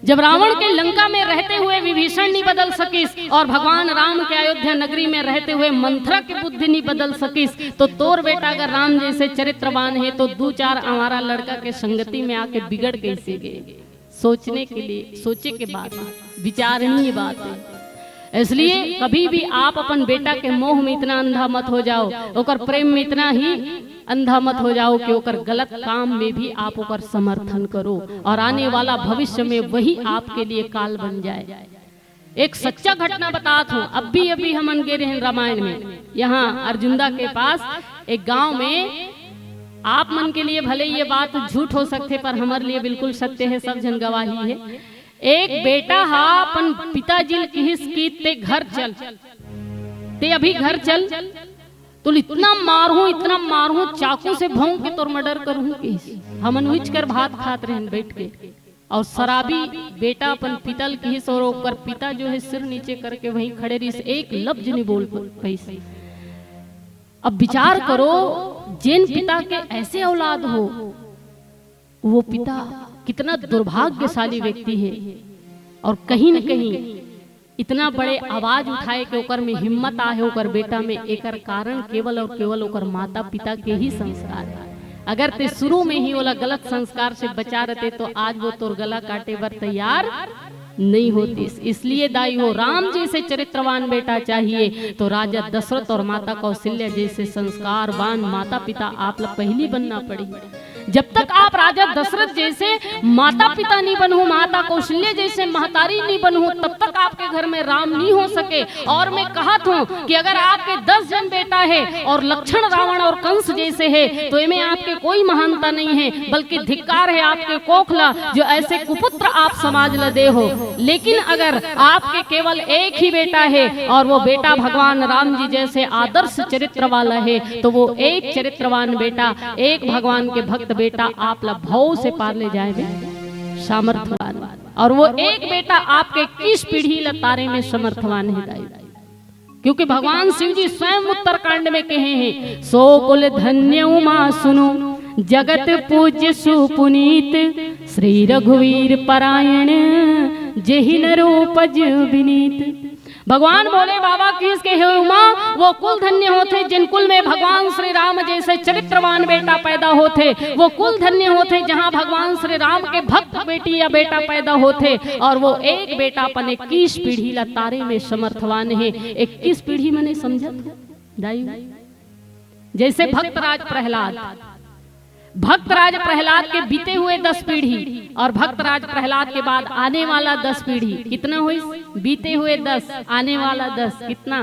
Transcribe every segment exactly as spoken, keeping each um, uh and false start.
जब रावण के लंका में रहते हुए विभीषण नहीं बदल सकिस और भगवान राम के अयोध्या नगरी में रहते हुए मंथरा के बुद्धि नहीं बदल सकिस, तो तोर बेटा अगर राम जैसे चरित्रवान हे, तो दू चार आवारा लड़का के संगति में आके बिगड़ कैसे गए? सोचने के लिए, सोचे के बात है, विचारणीय बात है। इसलिए कभी भी आप अपन बेटा के मोह में इतना अंधा मत हो जाओ, ओकर प्रेम में इतना ही अंधा मत हो जाओ कि ओकर गलत काम में भी आप ओकर समर्थन करो और आने वाला भविष्य में वही आपके लिए काल बन जाए। एक सच्चा घटना बतात हूँ। अभी अभी हमन गे रहेन रामायण में, यहाँ अर्जुंदा के पास एक गांव में। आप मन के लिए भले ये बात झूठ हो सकथे, पर हमर लिए बिल्कुल सत्य है, सब झन गवाही है। एक बेटा हा अपन पिताजी ल किहिस कि ते घर चल, ते अभी घर चल, तो इतना मारहूं, इतना मारहूं, चाकू से भोंक के तोर मर्डर करहूं किहिस। हमन उहिच कर भात खात रहेन बैठ के, और शराबी बेटा अपन पिता ल किहिस और ओकर पिता जो है सिर नीचे करके वहीं खड़े रहिस, एक लफ्ज नहीं बोल पाइस। अब विचार करो, जेन पिता के ऐसे औलाद हो, वो पिता कितना दुर्भाग्यशाली व्यक्ति है। और कहीं न कहीं इतना बड़े आवाज उठाए के ओकर में हिम्मत आहे ओकर बेटा में, एकर कारण केवल और केवल ओकर माता पिता के ही संस्कार है। अगर ते शुरू में ही ओला गलत संस्कार से बचा रहते तो आज वो तोर गला काटे बर तैयार नहीं होतीस। इसलिए दाई हो, राम जैसे चरित्रवान बेटा चाहिए तो राजा दशरथ और माता कौशल्या जैसे संस्कारवान माता पिता आप ला पहली बनना पड़ी। जब तक आप राजा दशरथ जैसे माता पिता नहीं बनहू, माता कौशल्या जैसे महतारी नहीं बनहू, तब तक आपके घर में राम नहीं हो सके। और मैं कहत हूँ कि अगर आपके दस जन बेटा है और लक्षण रावण और कंस जैसे है, तो इमे आपके कोई महानता नहीं है, बल्कि धिक्कार है आपके कोख ला, जो ऐसे कुपुत्र आप समाज ला दे हो। लेकिन अगर आपके केवल एक ही बेटा है और वो बेटा भगवान राम जी जैसे आदर्श चरित्र वाला है, तो वो एक चरित्रवान बेटा, एक भगवान के भक्त बेटा आप ला भव से पार ले जाए में सामर्थवान, और वो एक बेटा आपके इक्कीस पीढ़ी ला तारे में समर्थवान है दाई। क्योंकि भगवान शिव जी स्वयं उत्तरकांड में कहे हैं, "सो कुल धन्य उमा सुनु, जगत पूज्य सुपुनीत, श्री रघुवीर परायण, जेहि नर उपज विनीत।" भगवान भोले बाबा किहिस के, "हे उमा, वो कुल धन्य होथे जिन कुल में भगवान श्री राम जैसे चरित्रवान बेटा पैदा होथे, वो कुल धन्य होथे जहाँ भगवान श्री राम के भक्त बेटी या बेटा पैदा होथे।" और वो एक बेटा अपन इक्कीस पीढ़ी ला तारे में समर्थवान है। इक्कीस पीढ़ी मने समझत हो दाई? जैसे भक्तराज प्रहलाद, भक्तराज प्रहलाद के बीते हुए दस पीढ़ी और भक्तराज प्रहलाद के बाद आने वाला दस पीढ़ी कितना हुई? बीते हुए दस, आने वाला दस कितना?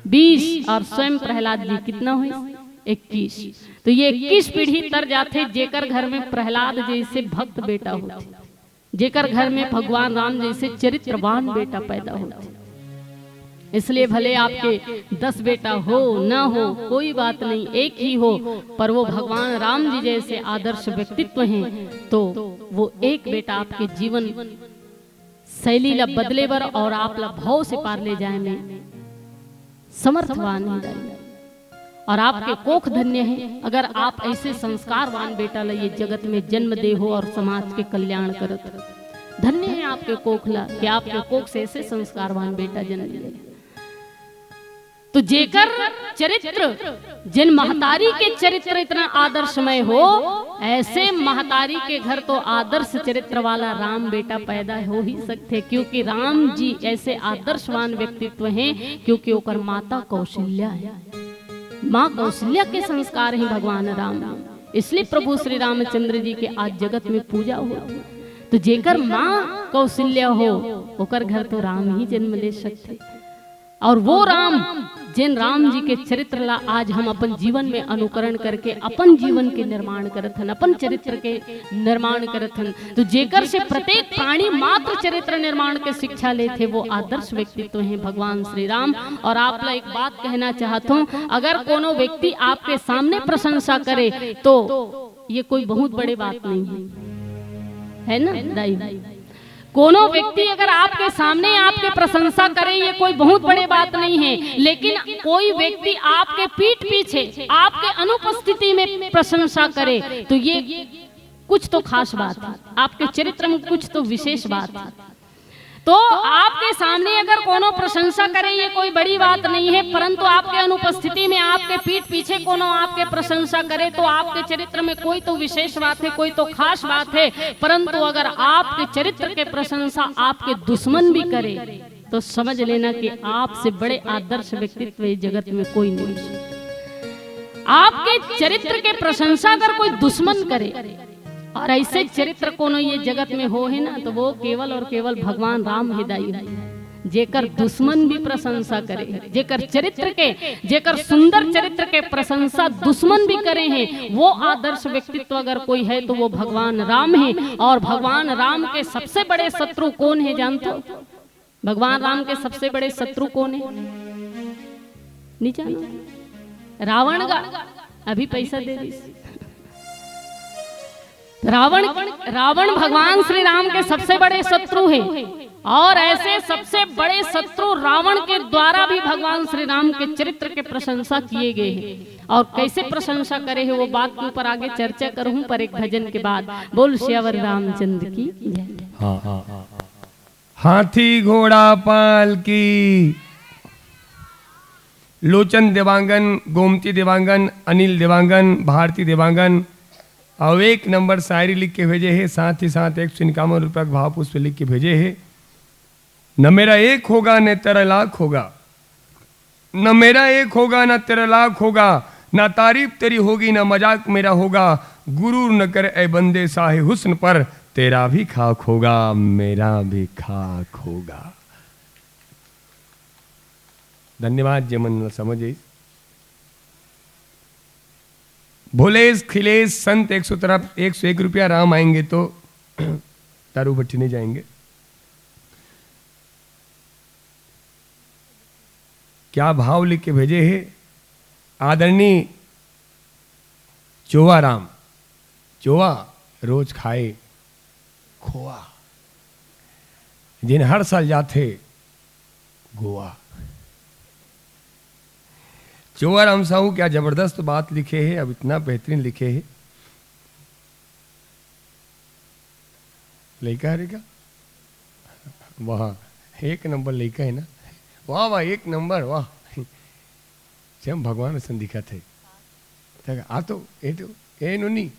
बीस। और स्वयं प्रहलाद जी कितना हुई? इक्कीस। तो ये इक्कीस पीढ़ी तर जाथे जेकर घर में प्रहलाद जैसे भक्त बेटा होथे, जेकर घर में भगवान राम जैसे चरित्रवान बेटा पैदा होथे। इसलिए भले आपके दस बेटा हो, ना हो, कोई बात नहीं, एक ही हो, पर वो भगवान राम जी जैसे आदर्श व्यक्तित्व हैं, तो वो एक बेटा आपके जीवन शैली ला बदले बर और आप ला भव से पार ले जाए में समर्थवान है दाई। और आपके कोख धन्य है, अगर आप ऐसे संस्कारवान बेटा ला ये जगत में जन्म दे हो और समाज के कल्याण करत हो। धन्य है आपके कोख ला कि आपके कोख से ऐसे संस्कारवान बेटा जन्म ले। तो जेकर चरित्र, जिन महतारी के चरित्र इतना आदर्शमय हो, ऐसे महतारी के घर तो आदर्श चरित्र वाला राम बेटा पैदा हो ही सकथे, क्योंकि राम जी ऐसे आदर्शवान व्यक्तित्व हैं, क्योंकि ओकर माता कौशल्या है। माँ कौशल्या के संस्कार ही भगवान राम में, इसलिए प्रभु श्री रामचंद्र जी के आज जगत में पूजा होत हे। तो जेकर माँ कौशल्या हो, ओकर घर तो राम ही जन्म ले सकथे। और वो राम, जिन राम जी के चरित्र ला आज हम अपन जीवन में अनुकरण करके अपन जीवन के निर्माण करत हन, अपन चरित्र के निर्माण करत हन। तो जेकर से प्रत्येक प्राणी मात्र चरित्र निर्माण के शिक्षा लेथे, वो आदर्श व्यक्तित्व हैं भगवान श्री राम। और आप ला एक बात कहना चाहत हूँ, अगर कोनो व्यक्ति आपके सामने प्रशंसा करे तो ये कोई बहुत बड़े बात नहीं है, है ना दाई? कोनो व्यक्ति अगर आपके सामने आपके प्रशंसा करे, ये कोई बहुत बड़े बात नहीं है, लेकिन कोई व्यक्ति आपके पीठ पीछे आपके अनुपस्थिति में प्रशंसा करे तो ये कुछ तो खास बात है, आपके चरित्र में कुछ तो विशेष बात है। तो आपके सामने अगर कोनो प्रशंसा करे, ये कोई बड़ी बात नहीं है, परंतु आपके अनुपस्थिति में आपके पीठ पीछे कोनो आपके प्रशंसा करे, तो आपके चरित्र में कोई तो विशेष बात है, कोई तो खास बात है। परंतु अगर आपके चरित्र के प्रशंसा आपके दुश्मन भी करे, तो समझ लेना कि आपसे बड़े आदर्श व्यक्तित्व इस जगत में कोई नहीं है। आपके चरित्र के प्रशंसा अगर कोई दुश्मन करे, और ऐसे चरित्र कोनो ये जगत में हो है ना, तो वो केवल और केवल भगवान राम ही दाई है। जेकर दुश्मन भी प्रशंसा करे, जेकर चरित्र के, जेकर सुंदर चरित्र के प्रशंसा दुश्मन भी करे हैं, वो आदर्श व्यक्तित्व अगर कोई है, तो वो भगवान राम है। और भगवान राम के सबसे बड़े शत्रु कौन है, जानते हो? भगवान राम के सबसे बड़े शत्रु कौन है? नहीं जानो? रावण का। अभी पैसा दे दी। रावण, रावण भगवान श्री राम के सबसे बड़े शत्रु हैं। और ऐसे सबसे बड़े शत्रु रावण के द्वारा भी भगवान श्री राम के चरित्र के प्रशंसा किए गए हैं। और कैसे प्रशंसा करे हैं, वो बात के ऊपर आगे चर्चा करूं, पर एक भजन के बाद। बोल सियावर रामचंद्र की जय। हाँ, हाँ, हाँ। हाथी घोड़ा पालकी। लोचन देवांगन, गोमती देवांगन, अनिल देवांगन, भारती देवांगन, अउ एक नंबर शायरी लिख के भेजे हे, साथ ही साथ एक सौ इक्यावन रुपया के भाव पुष्प लिख के भेजे हे। न मेरा एक होगा, न तेरा लाख होगा, न मेरा एक होगा, न तेरा लाख होगा, ना तारीफ तेरी होगी, ना मजाक मेरा होगा। गुरूर न कर ए बंदे साहे हुस्न पर, तेरा भी खाक होगा, मेरा भी खाक होगा। धन्यवाद, जे मन ल समझ आइस। भोलेश खिलेश संत एक सौ तरफ एक सौ एक रुपया, राम आएंगे तो दारू भट्टी नहीं जाएंगे। क्या भाव लिख के भेजे हे आदरणीय चोवा राम। चोवा रोज खाए खोआ, जिन हर साल जाथे गोवा। चोवा राम साहू क्या जबरदस्त बात लिखे हे, अब इतना बेहतरीन लिखे हे। लइका हरे का? वाह, एक नंबर लइका हे ना। वाह, वाह, एक नंबर, वाह। सेम भगवान असन दिखत हे। त आ तो, ए तो, ए नोनी।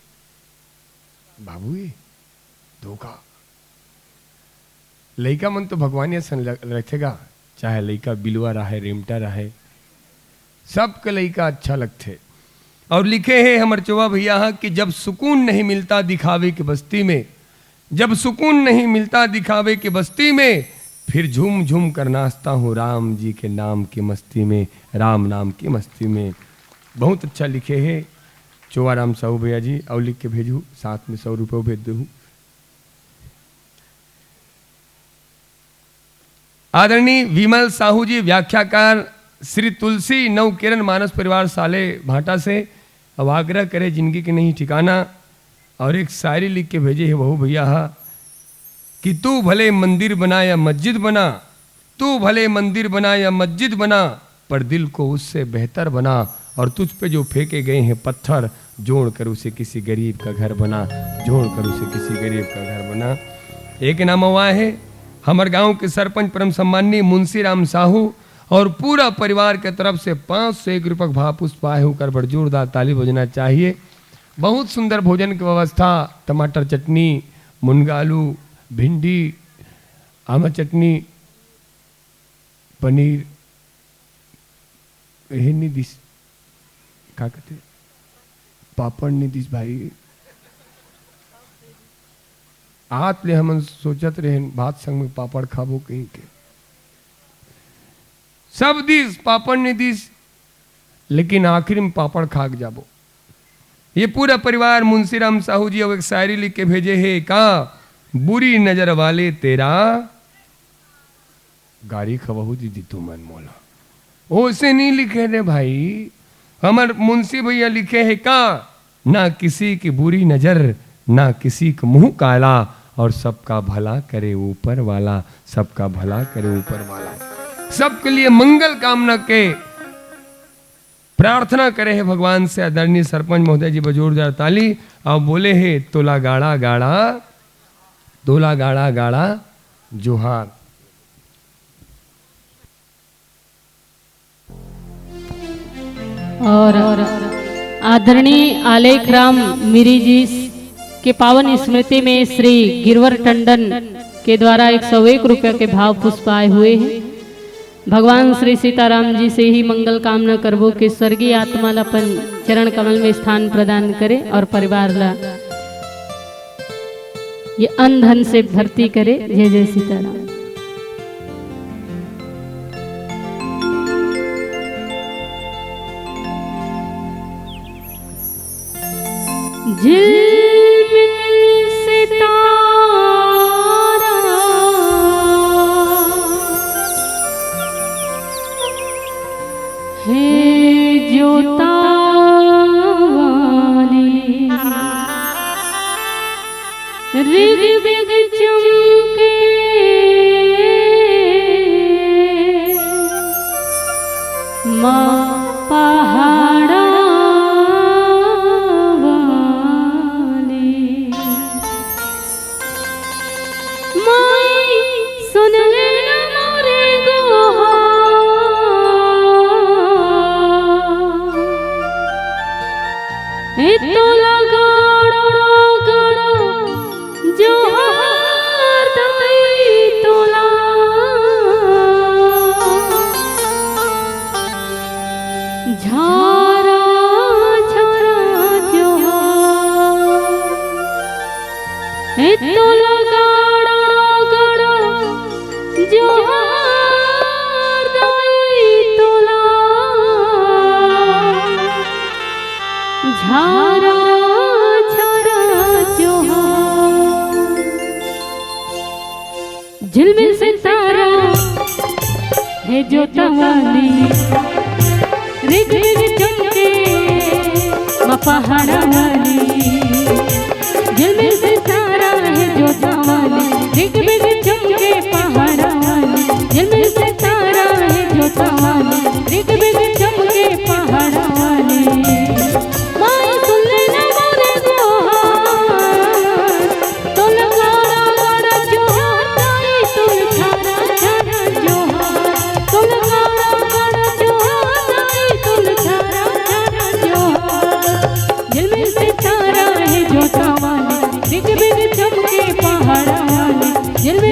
बाबू ए, धोखा। लइका मन तो भगवान असन ल-, रहिथे गा, चाहे लइका बिलवा रहे, रेमटा रहे, सबके लइका अच्छा लगथे। और लिखे हे हमर चोवा भैया ह कि जब सुकून नहीं मिलता दिखावे की बस्ती में, जब सुकून नहीं मिलता दिखावे की बस्ती में, फिर झूम झूम कर नाचता हूँ राम जी के नाम की मस्ती में, राम नाम की मस्ती में। बहुत अच्छा लिखे हे चोवा राम साहू भैया जी, अउ लिख के भेजू, साथ में सौ रुपये भेज देहू। आदरणीय विमल साहू जी, व्याख्याकार, श्री तुलसी नवकिरण मानस परिवार साले भाटा से, अब आग्रह करे जिंदगी के नहीं ठिकाना, और एक शायरी लिख के भेजे हे वहू भैया हा कि तू भले मंदिर बना या मस्जिद बना, तू भले मंदिर बना या मस्जिद बना, पर दिल को उससे बेहतर बना, और तुझ पे जो फेंके गए हैं पत्थर, जोड़ कर उसे किसी गरीब का घर बना, जोड़ कर उसे किसी गरीब का घर बना। एक नाम हुआ है हमर गांव के सरपंच परम सम्माननीय मुंशी राम साहू और पूरा परिवार के तरफ से पाँच सौ एक रुपये का भाव पुष्प आए, ओकर बर जोरदार ताली बजना चाहिए। बहुत सुंदर भोजन की व्यवस्था, टमाटर चटनी, मुनगा आलू, भिंडी, आमा चटनी, पनीर, यही नहीं दिस, का कहते, पापड़ नहीं दिस भाई। आत ले हमन सोचत रहेन भात संग में पापड़ खाबो कहीं के। सब दिस, पापड़ नहीं दिस, लेकिन आखिर में पापड़ खा के जाबो। ये पूरा परिवार मुंशीराम साहू जी अब एक शायरी लिख के भेजे हे का, बुरी नजर वाले तेरा गारी खवहू दीदी तुमन मोला। ओसे नहीं लिखे रे भाई, हमर मुंशी भैया लिखे हे का, ना किसी की बुरी नजर, ना किसी का मुंह काला, और सबका भला करे ऊपर वाला, सबका भला करे ऊपर वाला, सबके लिए मंगल कामना के प्रार्थना करे हे भगवान से आदरणीय सरपंच महोदय जी, बर जोरदार ताली। अउ बोले हे, "तोला गाड़ा गाड़ा, तोला गाड़ा गाड़ा जोहार।" और आदरणीय आलेख राम मिरी जी के पावन स्मृति में श्री गिरवर टंडन के द्वारा एक सौ एक रुपया के भाव पुष्प आए हुए हैं। भगवान श्री सीताराम जी से ही मंगल कामना करबो कि स्वर्गीय आत्मा ला अपन चरण कमल में स्थान प्रदान करे और परिवार ला ये अन्न धन से भर्ती करे। जय जय सीताराम। झिलमिल सितारा हे जोता वाली, रिग बिग चमके माँ पहाड़ा वाली। माई सुन लेना मोरे गोहार। ए तोला गाड़ा गाड़ा जोहार दाई तोला। झारा झारा जोहार। ए तोला गाड़ा गाड़ा जोहार दाई तोला। झारा झारा जोहार। झिलमिल सितारा हे जोता वाली, रिग रिग चमके माँ पहाड़ा वाली। झिलमिल सितारा हे जोता वाली, रिग रिग चमके पहाड़ा वाली। झिलमिल सितारा हे जोता वाली, रिग रिग चमके पहाड़ा वाली। माई सुन लेना मोरे गोहार। तोला गाड़ा गाड़ा जोहार दाई, तोला झारा झारा जोहार। तोला गाड़ा गाड़ा जोहार दाई, तोला झारा झारा जोहार। झिलमिल सितारा हे जोता वाली, रिग बिग चमके पहाड़ा वाली। झिलमिल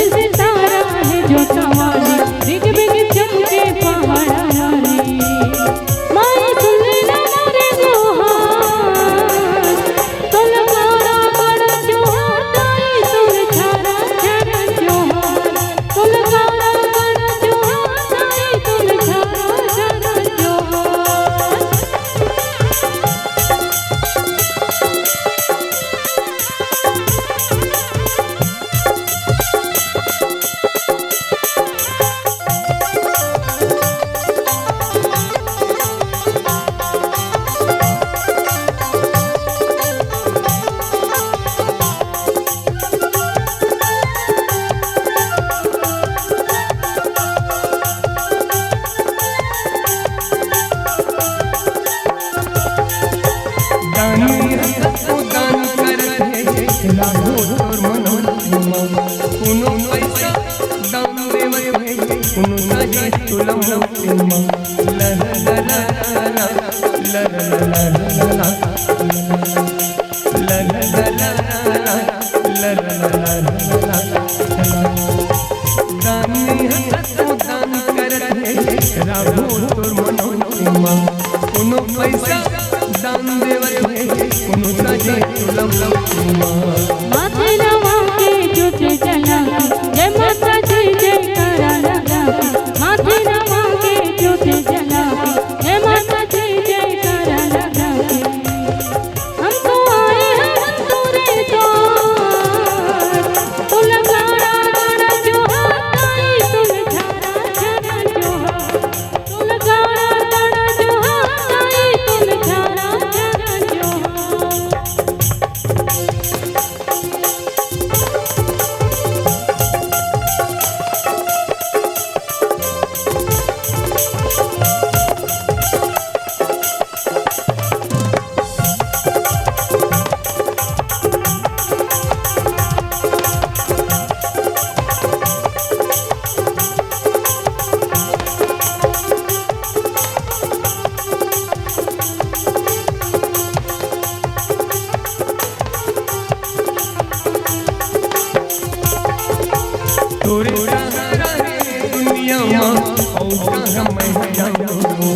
तोरे सहारा हे दुनिया म, अउ कहाँ मैं जाऊँ।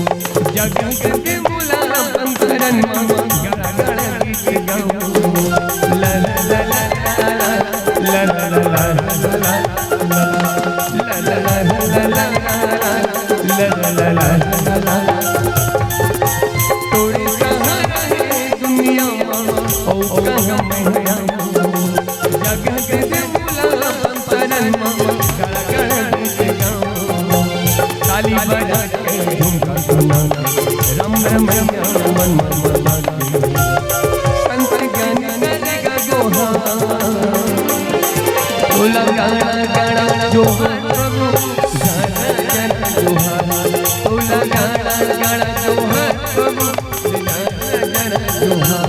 जग जग मोला अपन शरण म, गड़ा गड़ा गीत गाऊँ। ला ला ला ला ला, ला ला ला ला ला, ला ला ला ला ला, ला ला ला ला ला, ला ला ला ला ला। तोरे सहारा हे दुनिया म, अउ कहाँ मैं जाऊँ। जग जग मोला शरण म, गड़ा गड़ा गीत गाऊँ। ताली बजा के झुमका सुना के, रम रमैया मन म रमा के। संत ज्ञानी करे गा गोहार, तोला गाड़ा गाड़ा जोहार प्रभु, गाड़ा गाड़ा जोहार। तोला गाड़ा गाड़ा जोहार प्रभु, गाड़ा गाड़ा जोहार।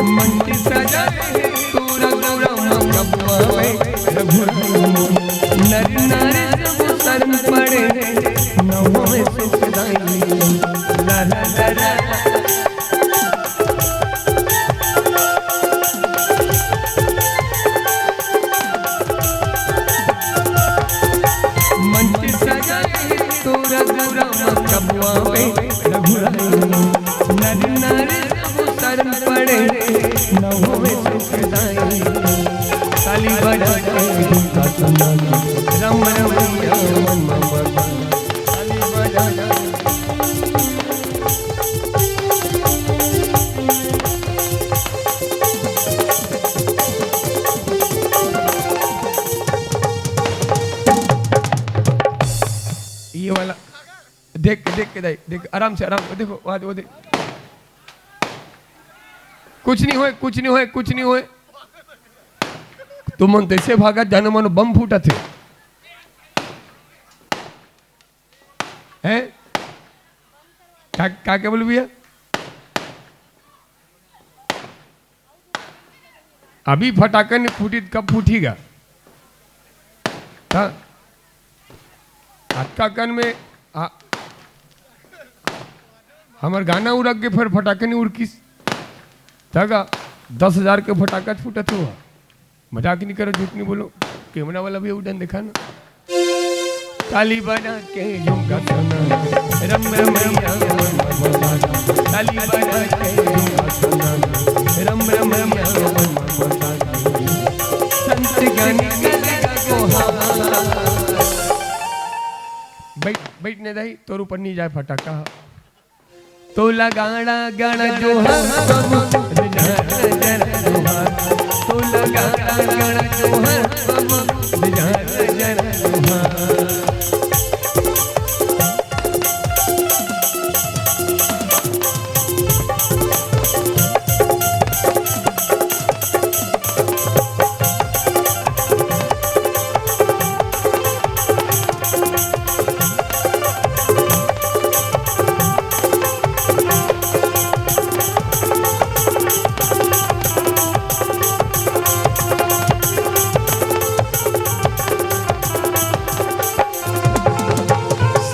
मन के सजा हे तोरा गौरा मन कबुआ में रघुराई। नर नारी सब शरण पड़े, न होवे सुखदाई। ला ला ला ला। मन के सजा हे तोरा गौरा मन कबुआ में रघुराई। नर नारी सब शरण पड़े, न होवे सुखदाई। ताली बजा के झुमका सुना के, रम रमैया मन म रमा। ताली बजा के। ये वाला देख के, देख के दाई, देख, आराम से, आराम से, देखो, वहाँ, वो देख। कुछ नहीं होय, कुछ नहीं होय, कुछ नहीं होय। तुमन तइसे भागत जानो मानो बम फूटत हे। हैं? का, का के बोलू भैया? अभी फटाका नहीं फूटी त कब फूटी गा? त अतका कन में आ, हमर गाना उड़क के फेर फटाका नहीं उड़किस। त गा दस हजार के फटाका फूटत हुआ। मजाक नहीं करो, झूठ नहीं बोलो। कैमरा वाला भी उड़न देखा ना। ताली बजा के झुमका सुना, रम रमैया मन म रमा। ताली बजा के झुमका सुना, रम रमैया मन म रमा। संत ज्ञानी करे गा गोहार। बैठ, बैठ ने दाई, तोर ऊपर नहीं जाए फटाका। तोला गाड़ा गाड़ा जोहार बाबू, जरा जरा जोहार। तोला गाड़ा गाड़ा जोहार बाबू, जरा जरा जोहार।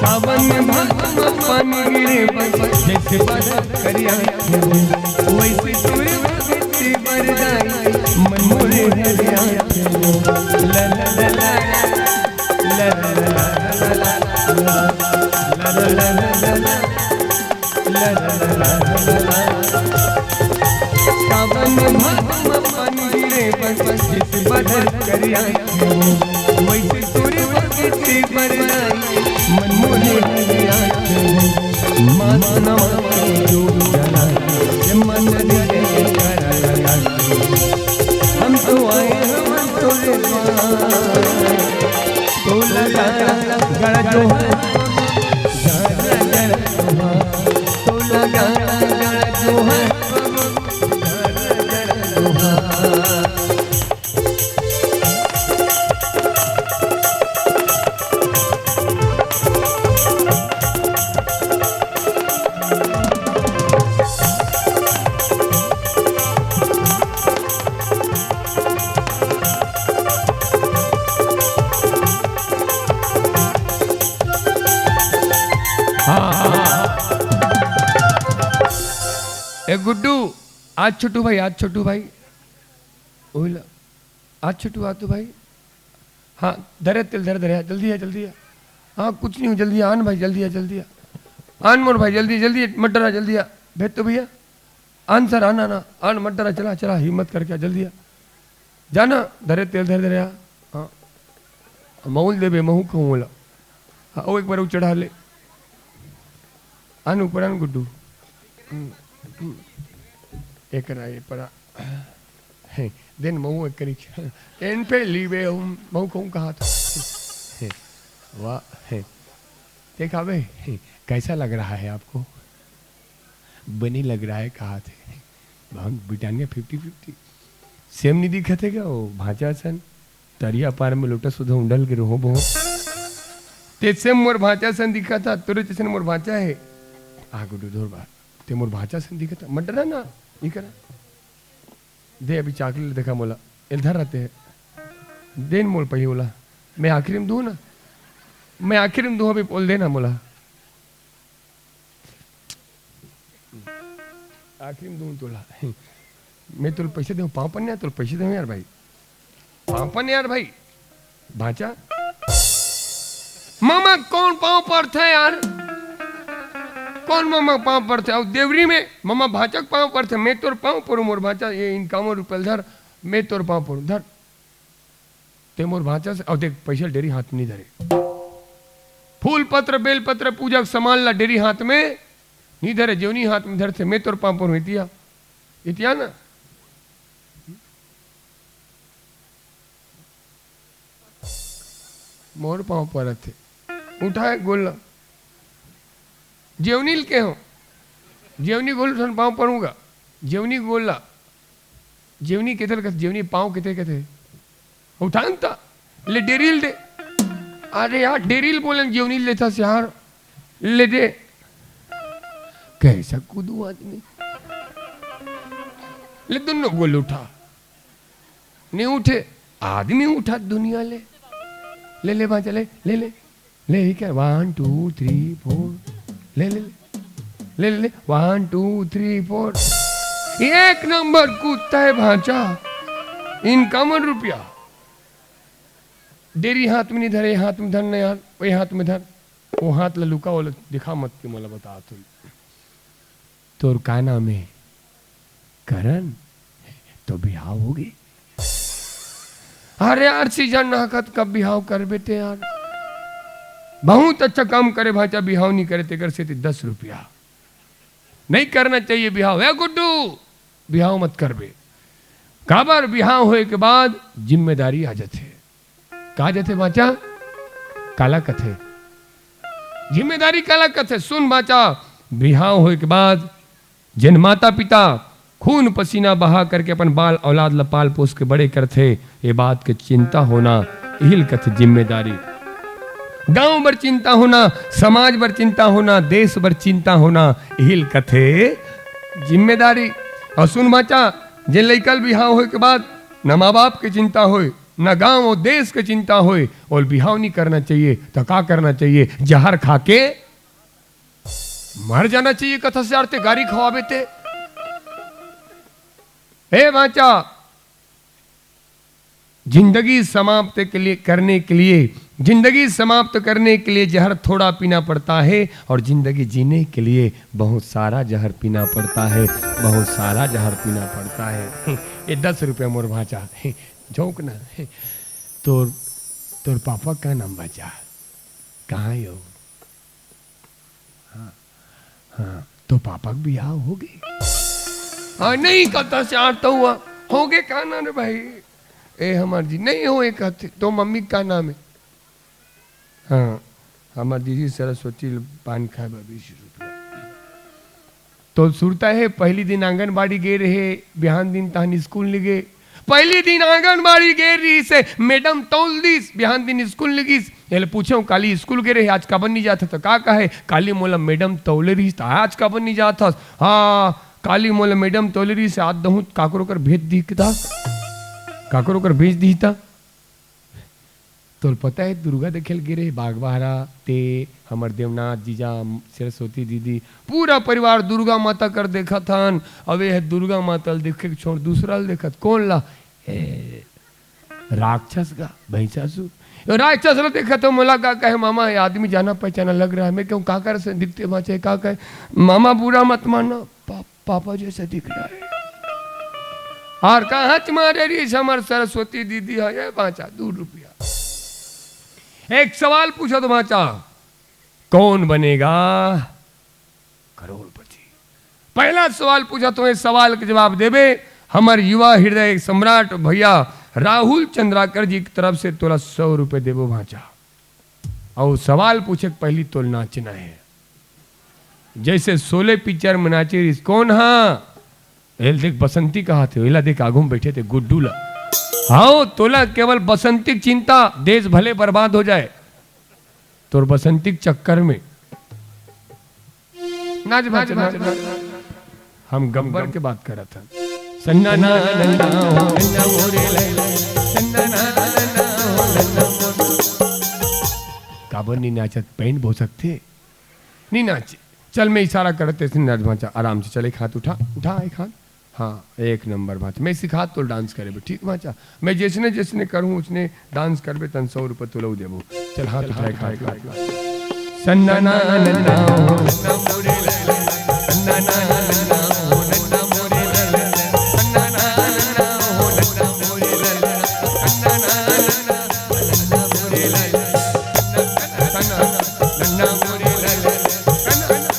सावन में भादो में पानी गिरे बस, जैसे बादल करिया हो, वैसे तोरे भक्ति बरदाई, मन मोरे हरिया हो। ला ला ला ला, ला ला ला ला, ला ला ला ला। सावन भादो में पानी गिरे बस, बस जैसे बादल करिया हो, वैसे तोरे भक्ति बरदाई, मन मोहे हरिया हो। मानवा के जोग जला, ये मन रे करा लगा। हम तो आए हम तोरे द्वार, तोला गाड़ा गाड़ा जोहार, जरा जरा जोहार। तोला गाड़ा गाड़ा जोहार, जरा जरा जोहार। ए गुड्डू, आज छोटू भाई, आज छोटू भाई। ओला, आज छोटू, आ तो भाई। हाँ, धरे तेल, धरे, धरे, जल्दी आ, जल्दी आ। हाँ, कुछ नहीं हो, जल्दी आ, आन भाई, जल्दी आ, जल्दी आ। आन मोर भाई, जल्दी, जल्दी, मत डरा, जल्दी आ। भेज तो भैया। आन सर, आना, आना, आन, मत डरा, चला, चला, हिम्मत करके आ, जल्दी आ। जाना, धरे तेल, धरे, धरे आ। हाँ। मऊल देबे, महू कहूँ ओला। हाँ, ओ एक बार ऊ चढ़ा ले। आन ऊपर आन गुड्डू। हम्म, हम्म। एक ना, ये पड़ा। हे, दिन मऊ एक करी। एन पे लीबे, हम मऊ कहूँ कहा था। हे, वाह, हे। देखा बे, हे, कैसा लग रहा है आपको? बनी लग रहा है, कहा थे। बहुत ब्रिटानिया फिफ्टी फिफ्टी। सेम नहीं दिखा थे क्या वो भांचा सन? तरिया पार में लोटा सुधा उंडल के रोहो बोहो। ते सेम मोर भांचा सन दिखा था, तोरे जैसन मोर भांचा है। आ गुड्डू धोर बार। ते मोर भांचा सन दिखा था। मत डरा ना, ई करा। दे अभी चॉकलेट देखा मोला। एल धर रहते हैं। देन मोल पही ओला। मैं आखिरी में दूँ ना। मैं आखिरी में दूँ, अभी बोल देना मोला। आखिरी में दूँ तोला। मैं तोला पैसे देहूँ, पाँव पर नहीं आ, तोला पैसे देहूँ यार भाई। पाँव पर नहीं यार भाई। भांचा। मामा कौन पाँव पड़थे यार? कौन मामा पाँव पड़थे? अउ देवरी में मामा भांचा के पाँव पड़थे। मैं तोर पाँव पड़ूँ मोर भांचा, ये इनकामो रुपये ल धर, मैं तोर पाँव पड़ूँ, धर। ते मोर भांचा से, अउ देख, पैसा डेरी हाथ में नहीं धरे। फूल पत्र, बेल पत्र, पूजा के सामान ला डेरी हाथ में नहीं धरे, जेवनी हाथ में धरथे, मैं तोर पाँव पड़ूँ, इतिया, इतिया ना। मोर पाँव परत हे। उठाए गोल्ला। जेवनी ल के हो। जेवनी गोल ठन पाँव परूंगा। जेवनी गोल्ला। जेवनी केते ल कथे, जेवनी पाँव केते कथे। उठान ता। ले डेरिल दे। अरे यार, डेरिल बोलन, जेवनी लेता से यार। ले दे। कैसा कूदू आदमी। ले दोनों गोल उठा। नहीं उठे, आदमी उठा दुनिया ले। ले, ले, बांचा, ले, ले, ले। ले, ये क्या? One, two, three, four। ले, ले, ले। ले, ले, ले। One, two, three, four। एक नंबर कूदता है भांचा। इनकामन रुपया। डेरी हाथ में नहीं धरे, हाथ में धर नहीं यार, वही हाथ में धर। वो हाथ ला लुका, वो ला दिखा मत के मोला बता तू। तोर का नाम हे? करण? तो बिहाव होगे? अरे यार, सीजन ना कत कब बिहाव करबे ते यार? बहुत अच्छा काम करे भांचा, बिहाव नहीं करे तेकर सेती दस रुपया। नहीं करना चाहिए बिहाव। ए गुड्डू, बिहाव मत करबे। काबर बिहाव होए के बाद जिम्मेदारी आ जाथे। का जाथे भांचा? काला कथे? जिम्मेदारी काला कथे? सुन भांचा, बिहाव होए के बाद जेन माता-पिता खून पसीना बहा करके अपन बाल औलाद ल पाल पोस के बड़े करथे, ये बात के चिंता होना, इही ल कथे जिम्मेदारी। गांव बर चिंता होना, समाज बर चिंता होना, देश बर चिंता होना, इही ल कथे जिम्मेदारी। अउ सुन भांचा, जेन लइका ल बिहाव होए के बाद न माँ बाप के चिंता होए, न गांव अउ देश के चिंता होए, ओल बिहाव नहीं करना चाहिए, त का करना चाहिए? जहर खा के मर जाना चाहिए। कथस यार ते गारी खवाबे ते। ए भांचा, जिंदगी समाप्त के लिए, करने के लिए, जिंदगी समाप्त करने के लिए जहर थोड़ा पीना पड़ता है और जिंदगी जीने के लिए बहुत सारा जहर पीना पड़ता है, बहुत सारा जहर पीना पड़ता है। ये दस रुपया मोर भांचा, झोंक ना। तोर, तोर पापा का नाम भांचा? कहाँ है वो? हाँ, हाँ, तो पापा के बिहाव होगे? हाँ, नहीं, कतस यार, तो हुआ। होगे का ना रे भाई? ए हमार जी, नहीं होए कथे, तो मम्मी का नाम है? हाँ, हमार दीदी सरस्वती ल पान खाए बा बीस रुपया। तो सुरता है, पहली दिन आंगनबाड़ी गे रहे, बिहान दिन तहन स्कूल नहीं गे। पहली दिन आंगनबाड़ी गे रहिस हे, मैडम तौल दिस, बिहान दिन स्कूल नहीं गिस। एले पूछेंव, काली स्कूल गे रहे, आज काबर नहीं जात हस? त का कहे, काली मोला मैडम तौले रहिस, त आज काबर नहीं जात हस? हाँ, काली मोला मैडम तौले रहिस, आज दहूँ काकरो कर भेज दिही ता, काकरो कर भेज दिही ता। तोल पता हे, दुर्गा देखे ल गे रहे बागबाहरा, ते, हमर देवनाथ जीजा, सरस्वती दीदी, पूरा परिवार दुर्गा माता कर देखत हन। अब ये दुर्गा माता ल देखे के छोड़ दूसरा ल देखत, कौन ला? ए, राक्षस का भैंसासुर। ये राक्षस ल देखत हो, मोला का कहे, "मामा, ये आदमी जाना पहचाना लग रहा है।" मैं कहूँ, "का कर से दिखते बाचे, का कहे?" "मामा, बुरा मत मानना, पा-, पापा जैसा दिख रहा है।" और कहाँ तुम्हारे रीस हमर सरस्वती दीदी है, ये बाँचा दू रुपया। एक सवाल पूछा तो बाँचा, कौन बनेगा करोड़पति? पहला सवाल पूछा तो ये सवाल के जवाब देबे, हमर युवा हृदय सम्राट भैया राहुल चंद्राकर जी की तरफ से तोला सौ रुपये देबो बाँचा। और सवाल पूछे के पहली तोल नाचना है। जैसे शोले पिक्चर में नाचे रिस, कौन हा? एल देख बसंती कहा थे, एला देख आगू में बैठे थे गुड्डू ला। हाँ, तोला केवल बसंती के चिंता, देश भले बर्बाद हो जाए, तोर बसंती के चक्कर में। नाच, नाच, नाच, नाच। हम गब्बर के बात करत हन। सन्ना ना नन्ना हो नन्ना मोरे लैला, सन्ना ना नन्ना हो नन्ना मोरे। काबर नी नाचत? पैंट भोसकथे, नी नाचे। चल, मैं इशारा करत, तैसे नाच भांचा, आराम से चल, एक हाथ उठा, उठा एक हाथ। हाँ, एक नंबर भांचा। मैं सिखात तो डांस करे बे, ठीक भांचा? मैं जैसने जैसने करूँ, उसने डांस करबे, तन सौ रुपये तोलऊ देबो। चल, हाथ उठा, एक हाथ उठा। सन्ना ना नन्ना हो नन्ना मोरे लैला, सन्ना ना नन्ना हो नन्ना मोरे लैला, सन्ना ना नन्ना हो नन्ना मोरे लैला, सन्ना ना नन्ना हो नन्ना मोरे लैला, सन्ना ना नन्ना मोरे लैला, सन्ना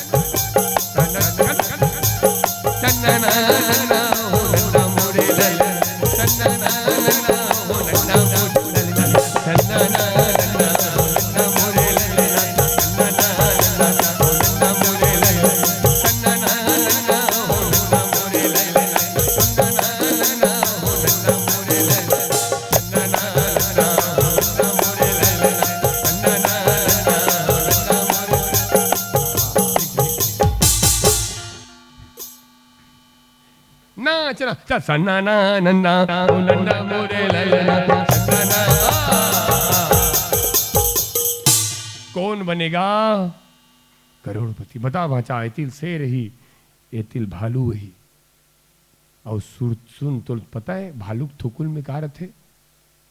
नाचना, चा सन्ना ना नन्ना, ओ नन्ना मोरे ललना, सन्ना ना। कौन बनेगा करोड़पति? बता भांचा, एतिल शेर ही, एतिल भालू ही। और सुर, सुन तो पता है, भालू के थुकुल में का रथे?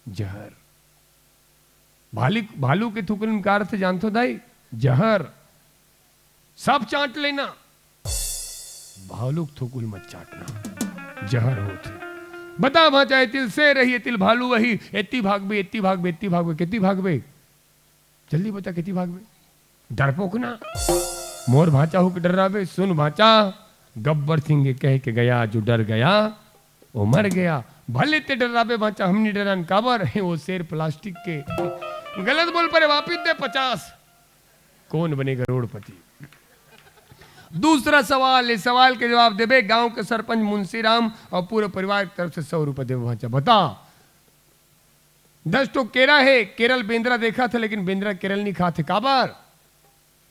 जहर। भालू, भालू के थुकुल में का रथे जानथो दाई? जहर। सब चाट लेना, भालू के थुकुल मत चाटना, जहर होथे। बता भांचा, एतिल शेर ही, एतिल भालू वही, एती भागबे, एती भागबे, एती भागबे, केती भागबे? जल्दी बता, केती भागबे? डरपोक ना, मोर भांचा हो के डर्राबे। सुन भांचा, गब्बर सिंह के कह के गया, जो डर गया, वो मर गया। भले ते डर्राबे भांचा, हम नी डरन, काबर है वो शेर प्लास्टिक के। गलत बोल परे, वापिस दे पचास। कौन बने करोड़पति? दूसरा सवाल, इस सवाल के जवाब देबे, गांव के सरपंच मुंशीराम और पूरे परिवार की तरफ से सौ रुपये देबे भांचा। बता, दस ठो केरा हे, केरल बेंदरा देखा था, लेकिन बेंदरा केरल नहीं खाते। काबर?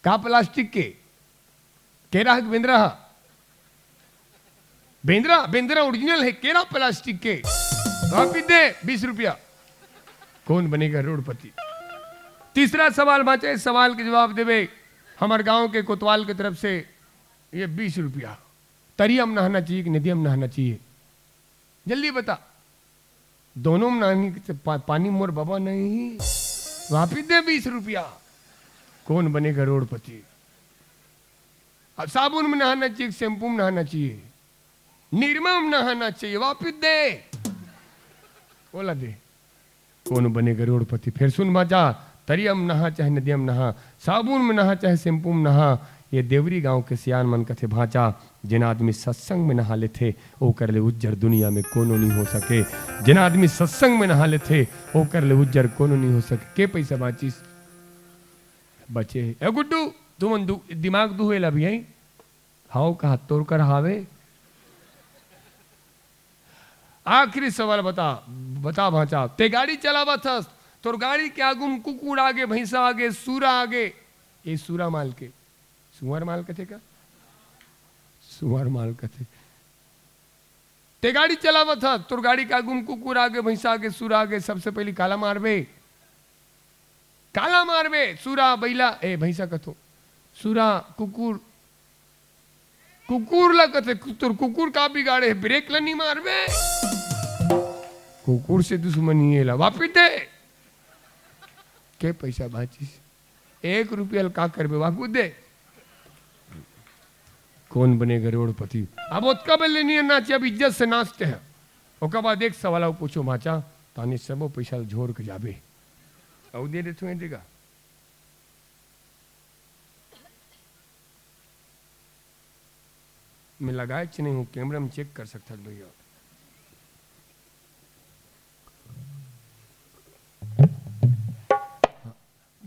का प्लास्टिक के? केरा हे कि बेंदरा हा? बेंदरा, बेंदरा ओरिजिनल हे, केरा प्लास्टिक के। वापिस दे बीस रुपया। कौन बनेगा करोड़पति? तीसरा सवाल बांचे, सवाल के जवाब देबे हमर गांव के कोतवाल के तरफ से, ये बीस रुपया। तरिया में नहाना चाहिए कि नदिया में नहाना चाहिए? जल्दी बता। दोनों में नहानी के पा-, पानी मोर बाबा नहीं। वापिस दे बीस रुपया। कौन बने करोड़पति? अब साबुन में नहाना चाहिए, शैम्पू में नहाना चाहिए, निरमा में नहाना चाहिए, वापिस दे। ओला दे। कौन बने करोड़पति? फिर सुन बांचा, तरिया में नहा चाहे नदिया में नहा, साबुन में नहा चाहे शैम्पू में नहा, ये देवरी गांव के सियान मन कथे भांचा, जेन आदमी सत्संग में नहा लेथे, ओकर ले उज्जर दुनिया में कोनो नहीं हो सके। जेन आदमी सत्संग में नहा लेथे, ओकर ले उज्जर कोनो नहीं हो सके। के पैसा बांचिस? बचे हे। ए गुड्डू, तुमन दु-, दिमाग दुहेला भी है? हाव कहा, तोर कर हावे? आखिरी सवाल बता, बता भांचा, ते गाड़ी चलावत हस, तोर गाड़ी के आगू में कुकुर आगे, भैंसा आगे, सूरा आगे, ये सूरा माल के, सुअर माल कथे का? सुअर माल कथे। ते गाड़ी चलावत हस, तोर गाड़ी के आगू में कुकुर आगे, भैंसा आगे, सूरा आगे, सबसे पहली काला मारबे? काला मारबे? सुरा, बइला, ए, भैंसा कथों। सुरा, कुकुर, कुकुर ला कथे, "कु-, तोर कुकुर का बिगाड़े हे, ब्रेक ला नी मारबे?" कुकुर से दुश्मनी हे ला, वापिस दे। के पैसा बांचिस? एक रुपया ल का करबे, वाकू दे। कौन बनेगा करोड़पति? अब ओतका बेर ले नी नाचे, अब इज्जत से नाचते हैं। ओकर बाद एक सवाल अउ पूछों भांचा, ताने सबो पैसा ल झोर के जाबे। अउ दे देथों, ए देगा। मैं लगाए च नहीं हूँ, कैमरा में चेक कर सकता है भैया।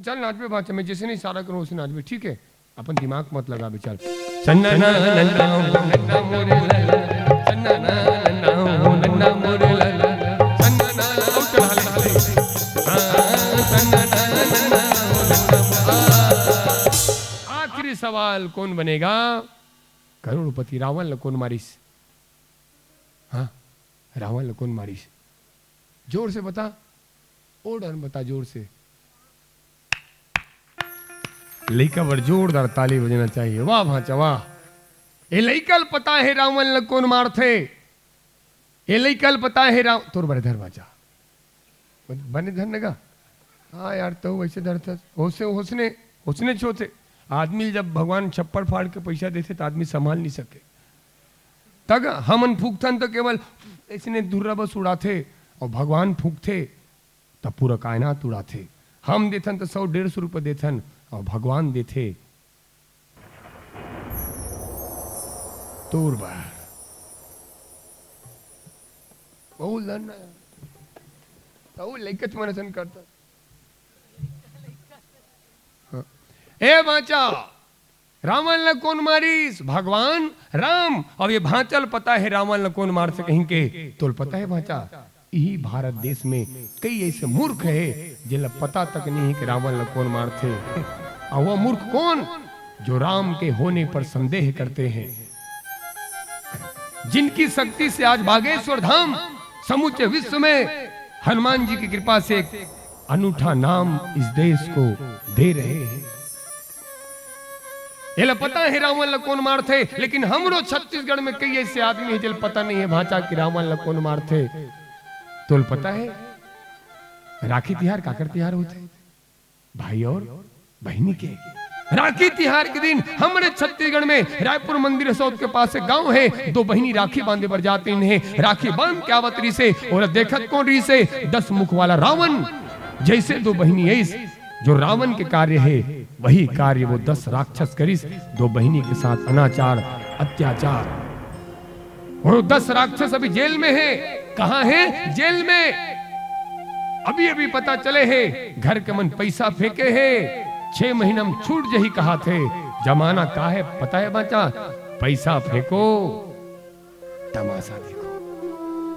चल नाचबे भांचा, मैं जैसे नहीं इशारा करूँ वैसे नाचबे, ठीक है? अपन दिमाग मत लगाबे, चल। सन्ना ना नन्ना हो नन्ना मोरे लाला, सन्ना ना नन्ना हो नन्ना मोरे लाला, सन्ना ना, अउ चढ़ा ले, चढ़ा ले। हाँ, सन्ना ना नन्ना हो नन्ना मोरे लाला। आखिरी सवाल, कौन बनेगा करोड़पति? रावण ल कोन मारिस? हाँ, रावण ल कोन मारिस? जोर से बता, ओ डर बता जोर से। लइका बर जोरदार ताली बजना चाहिए। वाह भांचा, वाह। ए लइका ल पता हे रावण ल कोन मारथे? ए लइका ल पता हे राव-, तोर बर धर भांचा। बने धर न गा। हाँ यार, तहूँ वैसे धरथस। होसने, होसने, होसने छोथे। आदमी ल जब भगवान छप्पड़ फाड़ के पैसा देथे, त आदमी संभाल नहीं सके। तग हमन फूकथन त केवल अइसने धुर्रा बस उड़ाथे, अउ भगवान फूकथे, त पूरा कायनात उड़ाथे। हम देथन त सौ डेढ़ सौ रुपया देथन, अउ भगवान देथे तोर बर। बहुत धन ना। तहूँ लइकच मन असन करथस। हाँ। ए भांचा, रावण ल कोन मारिस? भगवान राम। अब ये भांचा ल पता हे रावण ल कोन मारथे कहिके। तोल पता हे भांचा, इही भारत देश में कई ऐसे मूर्ख हे जेला पता तक नहीं हे कि रावण ल कोन मारथे। अउ वो मूर्ख कोन? जो राम के होने पर संदेह करते हैं, जिनकी शक्ति से आज बागेश्वर धाम समूचे विश्व में हनुमान जी की कृपा से एक अनूठा नाम इस देश को दे रहे हैं। एला पता हे रावण ल कोन मारथे, लेकिन हमरो छत्तीसगढ़ में कई ऐसे आदमी हे जेला पता नहीं हे भांचा कि रावण ल कोन मारथे। तोल पता हे राखी तिहार काकर तिहार होथे? भाई और बहिनी के। राखी तिहार के दिन हमरे छत्तीसगढ़ में रायपुर मंदिर हसौद के पास एक गांव हे, दो बहिनी राखी बांधे बर जात रहिन हे। राखी बांध के आवत रहिसे, अउ देखत कोन रहिसे? दस मुख वाला रावण। जैसे दो बहिनी आइस, जो रावण के कार्य हे, वही कार्य वो दस राक्षस करिस, दो बहिनी के साथ अनाचार, अत्याचार। अउ दस राक्षस अभी जेल में हे। कहाँ हे? जेल में। अभी-अभी पता चले हे, घर के मन पैसा फेंके हे, छह महीना में छूट जही कहाथे। जमाना का हे, पता हे भांचा? पैसा फेंको, तमाशा देखो।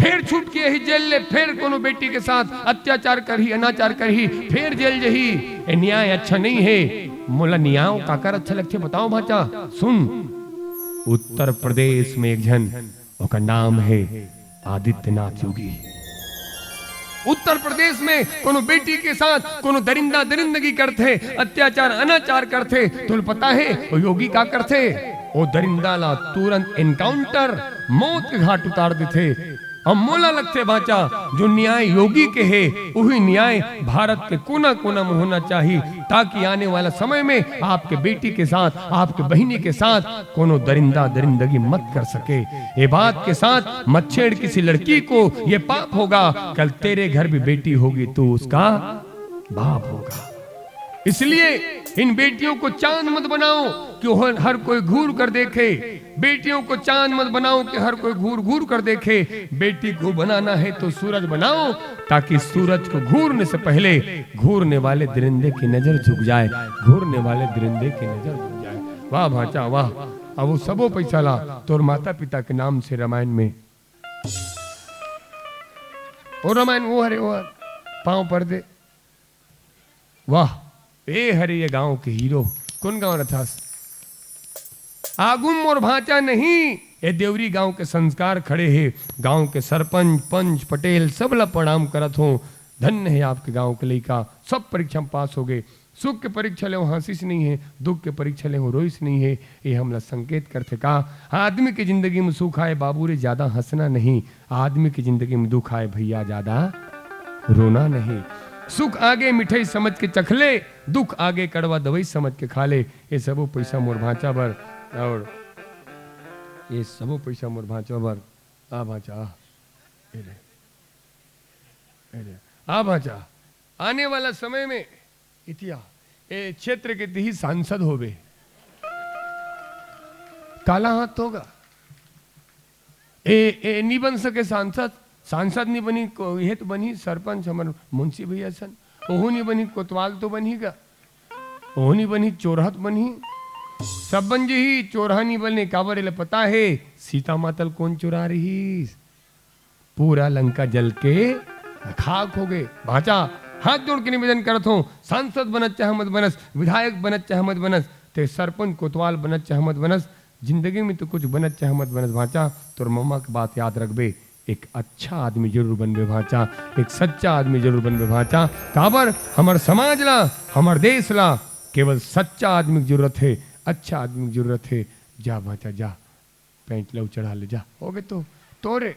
फेर छूट के आही जेल ले, फेर कोनो बेटी के साथ अत्याचार करही, अनाचार करही, फेर जेल जही। ए न्याय अच्छा नहीं हे। मोला न्याय काकर अच्छा लगथे, बताओ भांचा? सुन, उत्तर प्रदेश में एक झन, ओकर नाम हे आदित्यनाथ योगी। उत्तर प्रदेश में कोनो बेटी के साथ कोनो दरिंदा दरिंदगी करथे, अत्याचार अनाचार करथे, तोला पता हे ओ योगी का करथे? ओ दरिंदा ला तुरंत एनकाउंटर, मौत के घाट उतार देथे। अब मोला लगथे भांचा, जो न्याय योगी के हे, उही न्याय भारत के कोना-कोना में होना चाही, ताकि आने वाला समय में आपके बेटी के साथ, आपके बहिनी के साथ कोनो दरिंदा दरिंदगी मत कर सके। ये बात के साथ मत छेड़ किसी लड़की को, ये पाप होगा। कल तेरे घर भी बेटी होगी, तू उसका बाप होगा। इसलिए इन बेटियों को चांद मत बनाओ कि हर, हर कोई घूर कर देखे। बेटियों को चांद मत बनाओ कि हर कोई घूर घूर कर देखे। बेटी को बनाना है तो सूरज बनाओ, ताकि सूरज को घूरने से पहले घूरने वाले दरिंदे की नजर झुक जाए, घूरने वाले दरिंदे की नजर झुक जाए। वाह भांचा वाह। अब वो सबो पैसा ला तोर माता पिता के नाम से रामायण में, ओ रामायण वो हरे, वो हरे, पाँव पर दे। वाह, ए हरे ये गांव के हीरो। कोन गांव रथस? आगू मोर भांचा नहीं, ए देवरी गांव के संस्कार खड़े हे। गांव के सरपंच, पंच, पटेल सब ला प्रणाम करत हों। धन्य हे आपके गांव के लइका, सब परीक्षा में पास होगे। सुख के परीक्षा ले हंसिस नइ हे, दुख के परीक्षा ले रोइस नइ हे। ये हमला संकेत करथे का आदमी के जिंदगी में सुख आए बाबू रे, ज्यादा हंसना नहीं। आदमी के जिंदगी में दुख आए भैया, ज्यादा रोना नहीं। सुख आगे मिठाई समझ के चख ले, दुख आगे कड़वा दवाई समझ के खा ले। ये सबो पैसा मोर भांचा बर, और ये सबो पैसा मोर भांचा बर। आ भांचा, आ। ए ले, ए ले। आ भांचा, आने वाला समय में इतिया ए क्षेत्र के तिही सांसद होबे। काला हाथ होगा। ए, ए, नी बन सके सांसद, सांसद नी बनी, को-, ये तो बनी सरपंच, हमर मुंशी भैया सन, ओहू नी बनी, कोतवाल तो बनी गा, ओहू नी बनी, चोरहा तो बनी, सब बन जही, चोरहा नी बने, काबर एला पता हे, सीता माता ल कोन चोरा रहीस? पूरा लंका जल के खाक होगे। भांचा, हाथ जोड़ के निवेदन करत हूँ, सांसद बनत चाहे मत बनस, विधायक बनत चाहे मत बनस, ते सरपंच कोतवाल बनत चाहे मत बनस, जिंदगी में तो कुछ बनत चाहे मत बनस भांचा, तोर मम्मा के बात याद रखबे, एक अच्छा आदमी जरूर बनबे भांचा, एक सच्चा आदमी जरूर बनबे भांचा। काबर हमर समाज ला, हमर देश ला केवल सच्चा आदमी के जरूरत हे, अच्छा आदी के जरूरत हे। जा भांचा जा, पैंट ला चढ़ा ले जा, होगे तो तोरे।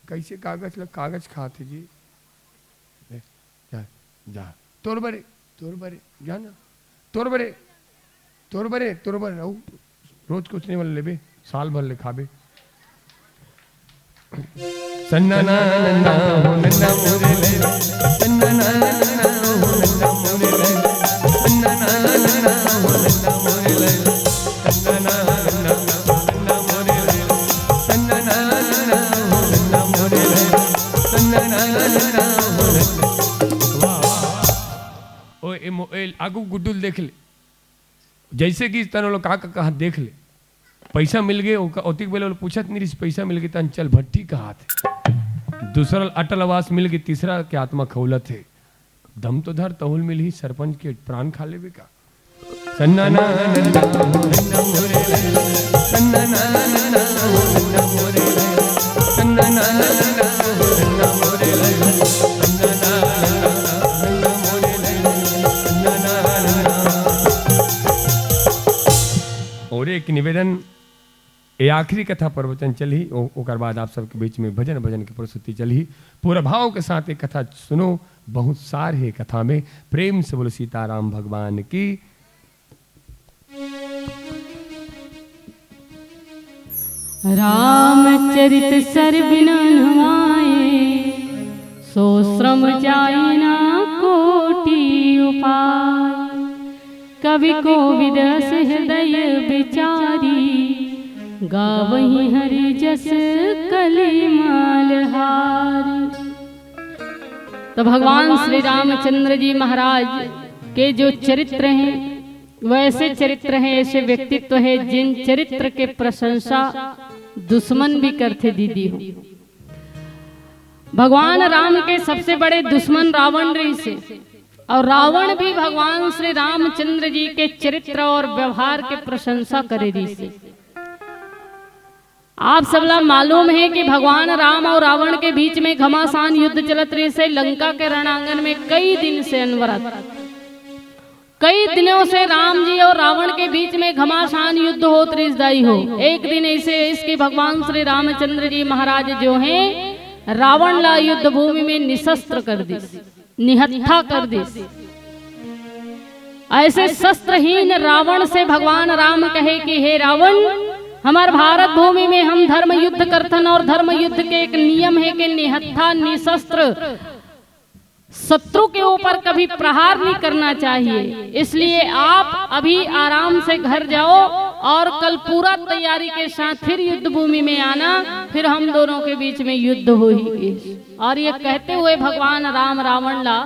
कइसे कागज ल कागज खात हे जी। ले, जा, जा। तोर बरे, तोर बरे, जा ना। तोर बरे, तोर बरे, तोर बरे, अउ रोज कुछ नहीं वाला लेबे, साल भर ले खाबे। सन्ना ना ना ना हो नन्ना मोरे ले, सन्ना ना ना ना हो नन्ना मोरे ले, सन्ना ना ना ना हो नन्ना मोरे ले। ओ ए मो-, ए आगू गुड्डू ल देख ले, जइसे कि तन लोग का, का कहा देख ले, पैसा मिल गए, ओका-, ओतिक बेले ओला पूछत नहीं रहिस, पैसा मिल गए, तन चल भट्टी कहात हे। दूसरा ल अटल आवास मिल गए, तीसरा के आत्मा खौलत हे। दम तो धर, तहुल मिलही सरपंच के प्राण खा लेबे का? सन्ना ना ना ना हो नन्ना मोरे ले, सन्ना ना ना ना हो नन्ना मोरे ले, सन्ना ना ना ना हो नन्ना मोरे ले, सन्ना ना ना ना हो नन्ना मोरे ले, सन्ना ना ना ना। और एक निवेदन, ये आखिरी कथा प्रवचन चलही, ओ-, ओकर बाद आप सबके बीच में भजन, भजन के प्रस्तुति चलही। पूरा भाव के साथ एक कथा सुनो, बहुत सार हे कथा में। प्रेम से बोलो सीताराम भगवान की। रामचरित सर बिना नवाए, सो श्रम जाए ना कोटि उपाय। कवि कोविद अस हृदय बिचारी, गावहीं हरि जस कलिमाल हारी। तो भगवान श्री रामचंद्र जी महाराज के जो चरित्र हैं, वो ऐसे चरित्र हैं, ऐसे व्यक्तित्व है, जिन चरित्र के प्रशंसा दुश्मन भी करथे दीदी हो। भगवान राम के सबसे बड़े दुश्मन रावण रहिसे, और रावण भी भगवान श्री रामचंद्र जी के चरित्र और व्यवहार के प्रशंसा करे रहिसे। आप सबला मालूम है कि भगवान राम और रावण के बीच में घमासान युद्ध चलत रहिसे, लंका के रणांगन में कई दिन से अनवरत। कई दिनों से राम जी और रावण के बीच में घमासान युद्ध होत रहिस दाई हो। एक दिन ऐसे इस कि भगवान श्री रामचंद्र जी महाराज जो हैं, रावण ला युद्ध भूमि में निशस्त्र कर दिस, निहत्था कर दिस। ऐसे शस्त्रहीन रावण से भगवान राम कहे कि हे रावण, हमार भारत भूमि में हम धर्म युद्ध करथन और धर्म युद्ध के एक नियम है कि निहत्था, निशस्त्र, शत्रु के ऊपर कभी प्रहार नहीं करना चाहिए, इसलिए आप अभी आराम से घर जाओ और कल पूरा तैयारी के साथ फिर युद्ध भूमि में आना, फिर हम दोनों के बीच में युद्ध होही। और ये कहते हुए भगवान राम रावण ला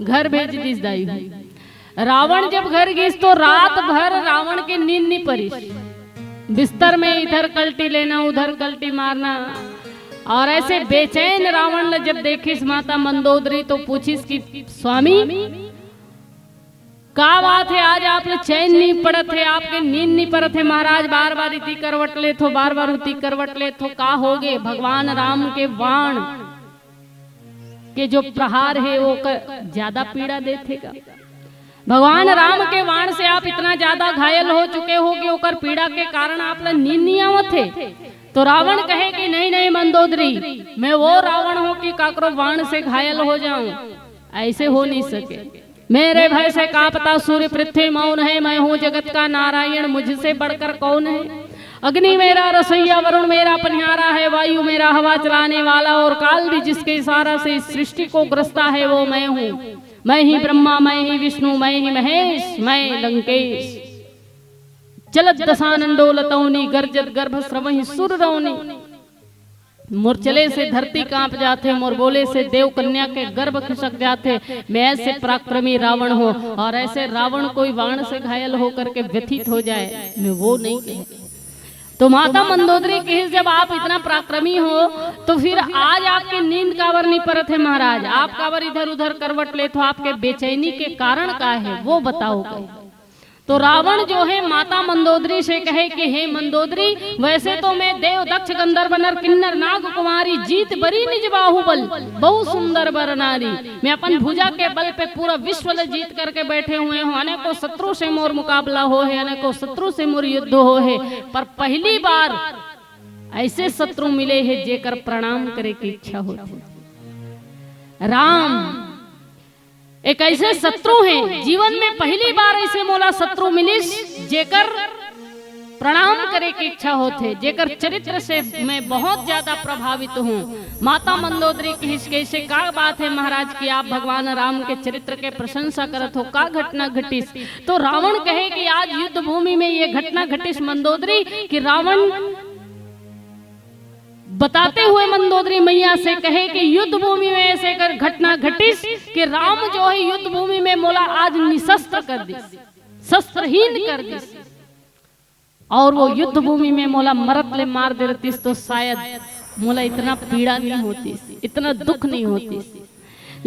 घर भेज दिस दाई हो। रावण जब घर गिस तो रात भर रावण के नींद नहीं परिस। बिस्तर में इधर कल्टी लेना, उधर कल्टी मारना। और ऐसे बेचैन रावण ल जब देखिस माता मंदोदरी तो पूछिस कि स्वामी, का बात है, आज आप ल चैन नहीं पड़त है, आपके नींद नहीं पड़त है महाराज, बार बार इति करवट लेथो, बार बार उति करवट लेथो, का होगे? भगवान राम के बाण के जो प्रहार हे, वो ज्यादा पीड़ा देथे का? भगवान राम के वाण से आप इतना ज्यादा घायल हो चुके हो कि ओकर पीड़ा के कारण आप ला नींद नहीं आवत हे। तो रावण कहे कि नहीं, नहीं मंदोदरी, मैं वो रावण हूँ कि काकरो वाण से घायल हो जाऊं, ऐसे हो नहीं सके। मेरे भय से कांपता सूर्य पृथ्वी मौन है, मैं हूँ जगत का नारायण, मुझसे बढ़कर कौन है? अग्नि मेरा रसोइया, वरुण मेरा पनिहारा है, वायु मेरा हवा चलाने वाला, और काल भी जिसके इशारा से इस सृष्टि को ग्रसता है, वो मैं हूँ। मैं ही ब्रह्मा, मैं ही विष्णु, मैं ही महेश, मैं लंकेश। चलत दशानन डोलत अवनी, गर्जत गर्भ स्रवहि सुर रौनी। मोर चले से धरती कांप जाथे, मोर बोले से देव कन्या के गर्भ खिसक जाथे। मैं ऐसे पराक्रमी रावण हूँ, और ऐसे रावण कोई वाण से घायल होकर के व्यथित हो जाए, मैं वो नहीं कहे। तो माता मंदोदरी कहिस, जब आप इतना पराक्रमी हो, तो फिर आज आपके नींद काबर नहीं परत हे महाराज? आप काबर इधर उधर करवट लेत हो? आपके बेचैनी के कारण का है, वो बताओ कहे। तो रावण जो है माता मंदोदरी से कहे कि हे मंदोदरी, वैसे तो मैं देव दक्ष गंधर्व नर किन्नर नाग कुमारी जीत बरी निज बाहुबल, बहुत सुंदर बर नारी। मैं अपन भुजा के बल पे पूरा विश्व ल जीत करके बैठे हुए हूँ, अनेकों शत्रु से मोर मुकाबला हो है, अनेकों शत्रु से मोर युद्ध हो है, पर पहली बार ऐसे शत्रु मिले हैं जेकर प्रणाम करे की इच्छा होथे। राम एक ऐसे शत्रु हे, जीवन में पहली बार ऐसे मोला शत्रु मिलिस जेकर प्रणाम करे के इच्छा होथे, जेकर चरित्र से मैं बहुत ज्यादा प्रभावित हूँ। माता मंदोदरी कहिस, कैसे, का बात है महाराज कि आप भगवान राम के चरित्र के प्रशंसा करत हो, का घटना घटिस? तो रावण कहे कि आज युद्ध भूमि में ये घटना घटिस मंदोदरी कि रावण बताते हुए मंदोदरी मैया से कहे कि युद्ध भूमि में ऐसे कर घटना घटिस कि राम जो है युद्ध भूमि में मोला आज निशस्त्र कर दिस, शस्त्रहीन कर दिस, और वो युद्ध भूमि में मोला मरत ले मार दे रहतिस तो शायद मोला इतना पीड़ा नहीं होतिस, इतना दुख नहीं होतिस।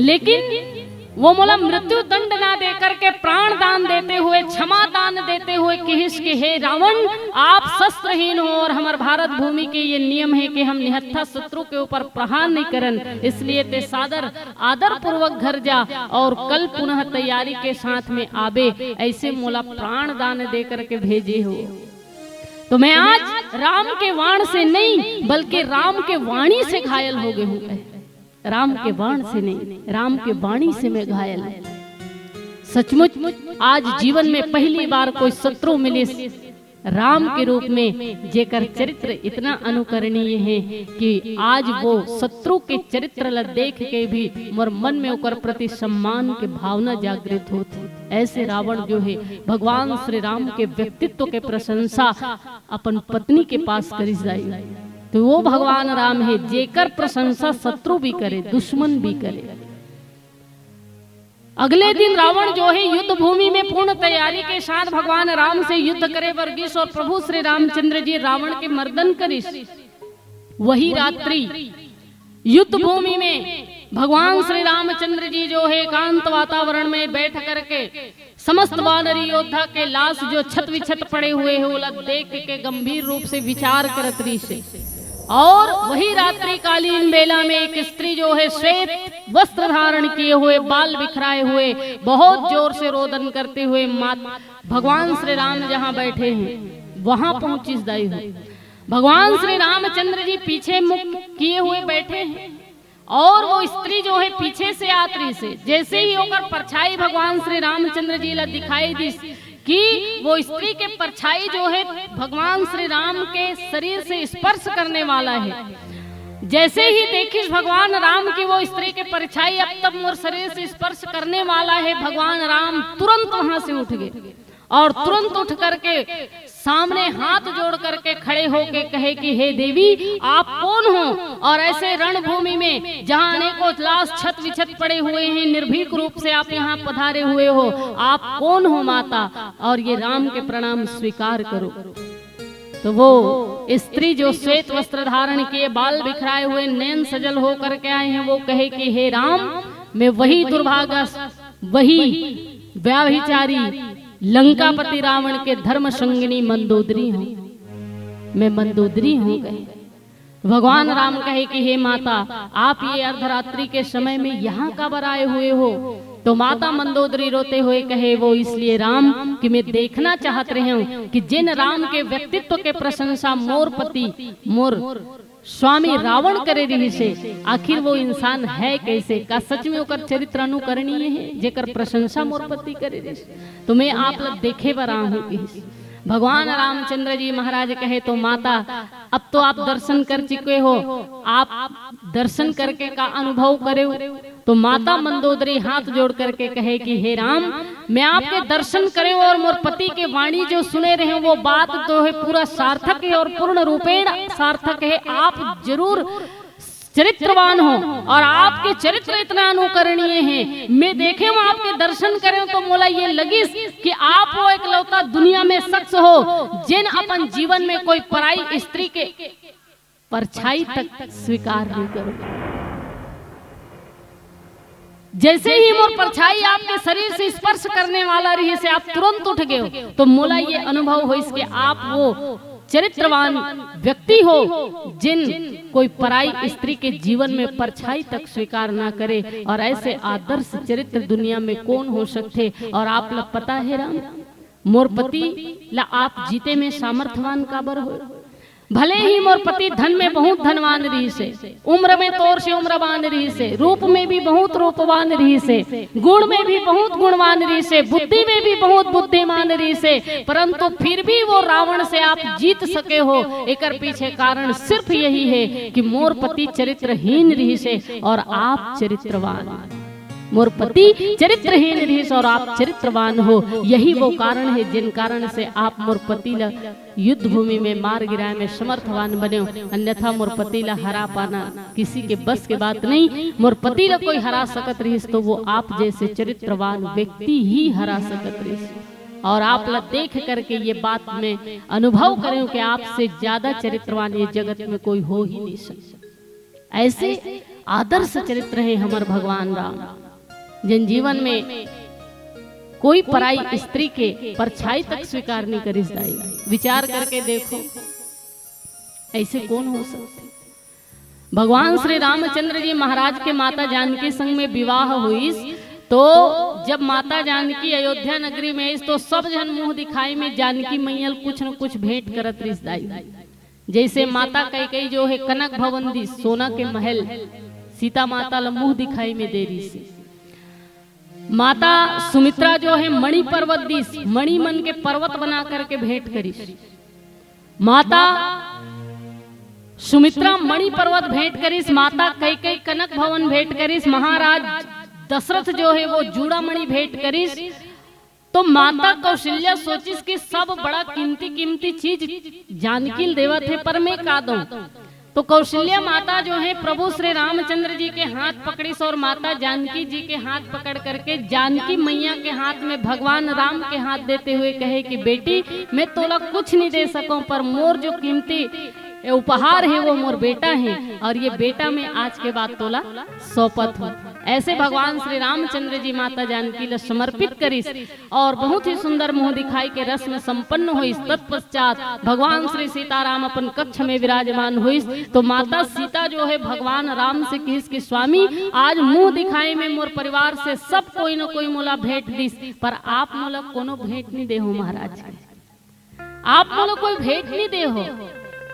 लेकिन वो मोला मृत्यु दंड ना दे करके प्राण दान देते हुए, क्षमा दान देते हुए किहिस कि हे रावण, आप शस्त्रहीन हो और हमर भारत भूमि के ये नियम है कि हम निहत्था शत्रु के ऊपर प्रहार नहीं करन, इसलिए ते सादर आदर पूर्वक घर जा और कल पुनः तैयारी के साथ में आबे, ऐसे मोला प्राण दान दे करके भेजे हो। तो मैं आज राम के वाण से नहीं बल्कि राम के वाणी से घायल हो गए हूँ। राम के वाण से नहीं, राम के वाणी से मैं घायल हूँ। सचमुच आज जीवन में पहली बार कोई शत्रु मिलिस राम के रूप में, जेकर चरित्र इतना अनुकरणीय है कि आज वो शत्रु के चरित्र ला देख के भी मोर मन में ओकर प्रति सम्मान के भावना जागृत होत हे। ऐसे रावण जो है भगवान श्री राम के व्यक्तित्व के प्रशंसा अपन पत्नी के पास करिस दाई, तो वो भगवान राम है जेकर प्रशंसा शत्रु भी करे, दुश्मन भी करे। अगले दिन रावण जो है युद्ध भूमि में पूर्ण तैयारी के साथ भगवान राम से युद्ध करे बर गिस और प्रभु श्री रामचंद्र जी रावण के मर्दन करिस। वही रात्रि युद्ध भूमि में भगवान श्री रामचंद्र जी जो है एकांत वातावरण में बैठ करके समस्त वानरी योद्धा के लाश जो छत विछत पड़े हुए हैं, ओला देख के गंभीर रूप से विचार करत रहिस हे। और वही रात्रिकालीन बेला में एक स्त्री जो है श्वेत वस्त्र धारण किए हुए, बाल बिखराए हुए, बहुत जोर से रोदन करते हुए मात भगवान श्री राम जहाँ बैठे हैं वहां पहुंचिस दाई हो। भगवान श्री रामचंद्र जी पीछे मुख किए हुए बैठे हैं और वो स्त्री जो है पीछे से आत रहिस हे। जैसे ही ओकर परछाई भगवान श्री रामचंद्र जी ला दिखाई दिस कि वो स्त्री के परछाई जो है भगवान श्री राम के शरीर से स्पर्श करने वाला है, जैसे ही देखिस भगवान राम की वो स्त्री के परछाई अब तब मोर शरीर से स्पर्श करने वाला है, भगवान राम तुरंत वहां से उठ गए और तुरंत उठ करके सामने हाथ जोड़ करके खड़े होके कहे कि हे देवी, आप कौन हो और ऐसे रणभूमि में जहां अनेकों लाश छत विछत पड़े हुए हैं, निर्भीक रूप से आप यहाँ पधारे हुए हो, आप कौन हो माता, और ये राम के प्रणाम स्वीकार करो। तो वो स्त्री जो श्वेत वस्त्र धारण किए, बाल बिखराए हुए, नैन सजल होकर के आए हैं, वो कहे कि हे राम, मैं वही दुर्भागा, वही व्याभिचारी लंकापति रावण के धर्म संगिनी मंदोदरी हूँ, मैं मंदोदरी हूँ कहे। भगवान राम कहे कि हे माता, आप ये अर्धरात्रि के समय में यहाँ काबर आए हुए हो? तो माता मंदोदरी रोते हुए कहे, वो इसलिए राम कि मैं देखना चाहत रहे हूँ कि जिन राम के व्यक्तित्व के प्रशंसा मोर पति, मोर स्वामी रावण करे रहिस हे, आखिर वो इंसान है कैसे? का सच में ओकर चरित्र अनुकरणीय है, जेकर प्रशंसा मोर पति करे रहिस? तो मैं आप ला देखे बर आहूं, कहिस। भगवान रामचंद्र जी महाराज कहे, तो माता, अब तो आप दर्शन कर चुके हो, आप दर्शन करके का अनुभव करेव? तो माता मंदोदरी हाथ जोड़ करके कहे कि हे राम, मैं आपके दर्शन करेव और मोर पति के वाणी जो सुने रहे, वो बात जो है पूरा सार्थक है और पूर्ण रूपेण सार्थक है। आप जरूर चरित्रवान हो और आपके चरित्र इतना अनुकरणीय है। मैं देखे हूँ, आपके दर्शन करेव तो मोला ये लगिस कि आप वो एकलौता दुनिया में शख्स हो जिन अपन जीवन में कोई पराई स्त्री के परछाई तक स्वीकार नहीं करो। जैसे ही मोर परछाई आपके शरीर से स्पर्श करने वाला रहिस हे, आप तुरंत उठ गए हो, तो मोला ये अनुभव होइस कि आप वो चरित्रवान व्यक्ति हो जिन कोई पराई स्त्री के जीवन में परछाई तक स्वीकार ना करे। और ऐसे आदर्श चरित्र दुनिया में कौन हो सकथे? और आप ला पता है राम, मोर पति ला आप जीते में सामर्थवान काबर हो? भले ही मोर पति धन में बहुत धनवान रहिस हे, उम्र में तोर से उम्रवान रहिस हे, रूप में भी बहुत रूपवान रहिस हे, गुण में भी बहुत गुणवान रहिस हे, बुद्धि में भी बहुत बुद्धिमान रहिस हे, परंतु फिर भी वो रावण से आप जीत सके हो। एकर पीछे कारण सिर्फ यही है कि मोर पति चरित्रहीन रहिस हे और आप चरित्रवान। मोर पति चरित्रहीन रहिस और आप चरित्रवान हो। यही वो कारण है जिन कारण से आप मोर पति ला युद्ध भूमि में मार गिराए में समर्थवान बने हो, अन्यथा मोर पति ला हरा पाना किसी के बस के बात नहीं। मोर पति ला कोई हरा सकत रहिस तो वो आप जैसे चरित्रवान व्यक्ति ही हरा सकत रहिस। और आप ला देख करके ये बात मैं अनुभव करेव कि आपसे ज्यादा चरित्रवान ये जगत में कोई हो ही नहीं सकता। ऐसे आदर्श चरित्र है हमर भगवान राम, जिन जीवन में कोई पराई स्त्री के परछाई तक स्वीकार नहीं करिस दाई। विचार करके देखो, ऐसे कौन हो सकथे? भगवान श्री रामचंद्र जी महाराज के माता जानकी संग में विवाह होइस, तो जब माता जानकी अयोध्या नगरी में आइस, तो सब झन मुंह दिखाई में जानकी मैया ल कुछ न कुछ भेंट करत रिस दाई। जैसे माता कैकेयी जो है कनक भवन दिस, सोना के महल, सीता माता ल मुंह दिखाई में दे रिस। माता सुमित्रा जो है मणि पर्वत दिस, मणि मन के पर्वत बना करके भेंट करिस। माता सुमित्रा मणि पर्वत भेंट करिस, माता कैकेयी कनक भवन भेंट करिस, महाराज दशरथ जो है वो चूड़ामणि भेंट करिस। तो माता कौशल्या सोचिस कि सब बड़ा कीमती कीमती चीज जानकी ल देवत हे, पर मैं का दऊं? तो कौशल्या माता जो है प्रभु श्री रामचंद्र जी के हाथ पकड़िस और माता जानकी जी के हाथ पकड़ करके जानकी मैया के हाथ में भगवान राम के हाथ देते हुए कहे कि बेटी, मैं तोला कुछ नहीं दे सकूं, पर मोर जो कीमती उपहार है वो मोर बेटा है और ये बेटा मैं आज के बाद तोला सौंपत हूँ। ऐसे भगवान श्री रामचंद्र जी माता जानकी ला समर्पित करिस और बहुत ही सुंदर मुंह दिखाई के रस्म संपन्न होइस। तत्पश्चात भगवान श्री सीताराम अपन कक्ष में विराजमान होइस तो माता सीता जो है भगवान राम से कहिस कि स्वामी, आज मुंह दिखाई में मोर परिवार से सब कोई न कोई मोला भेंट दिस, पर आप मोला कोनो भेंट नहीं दे हो महाराज। आप मोला कोई भेंट नहीं दे हो,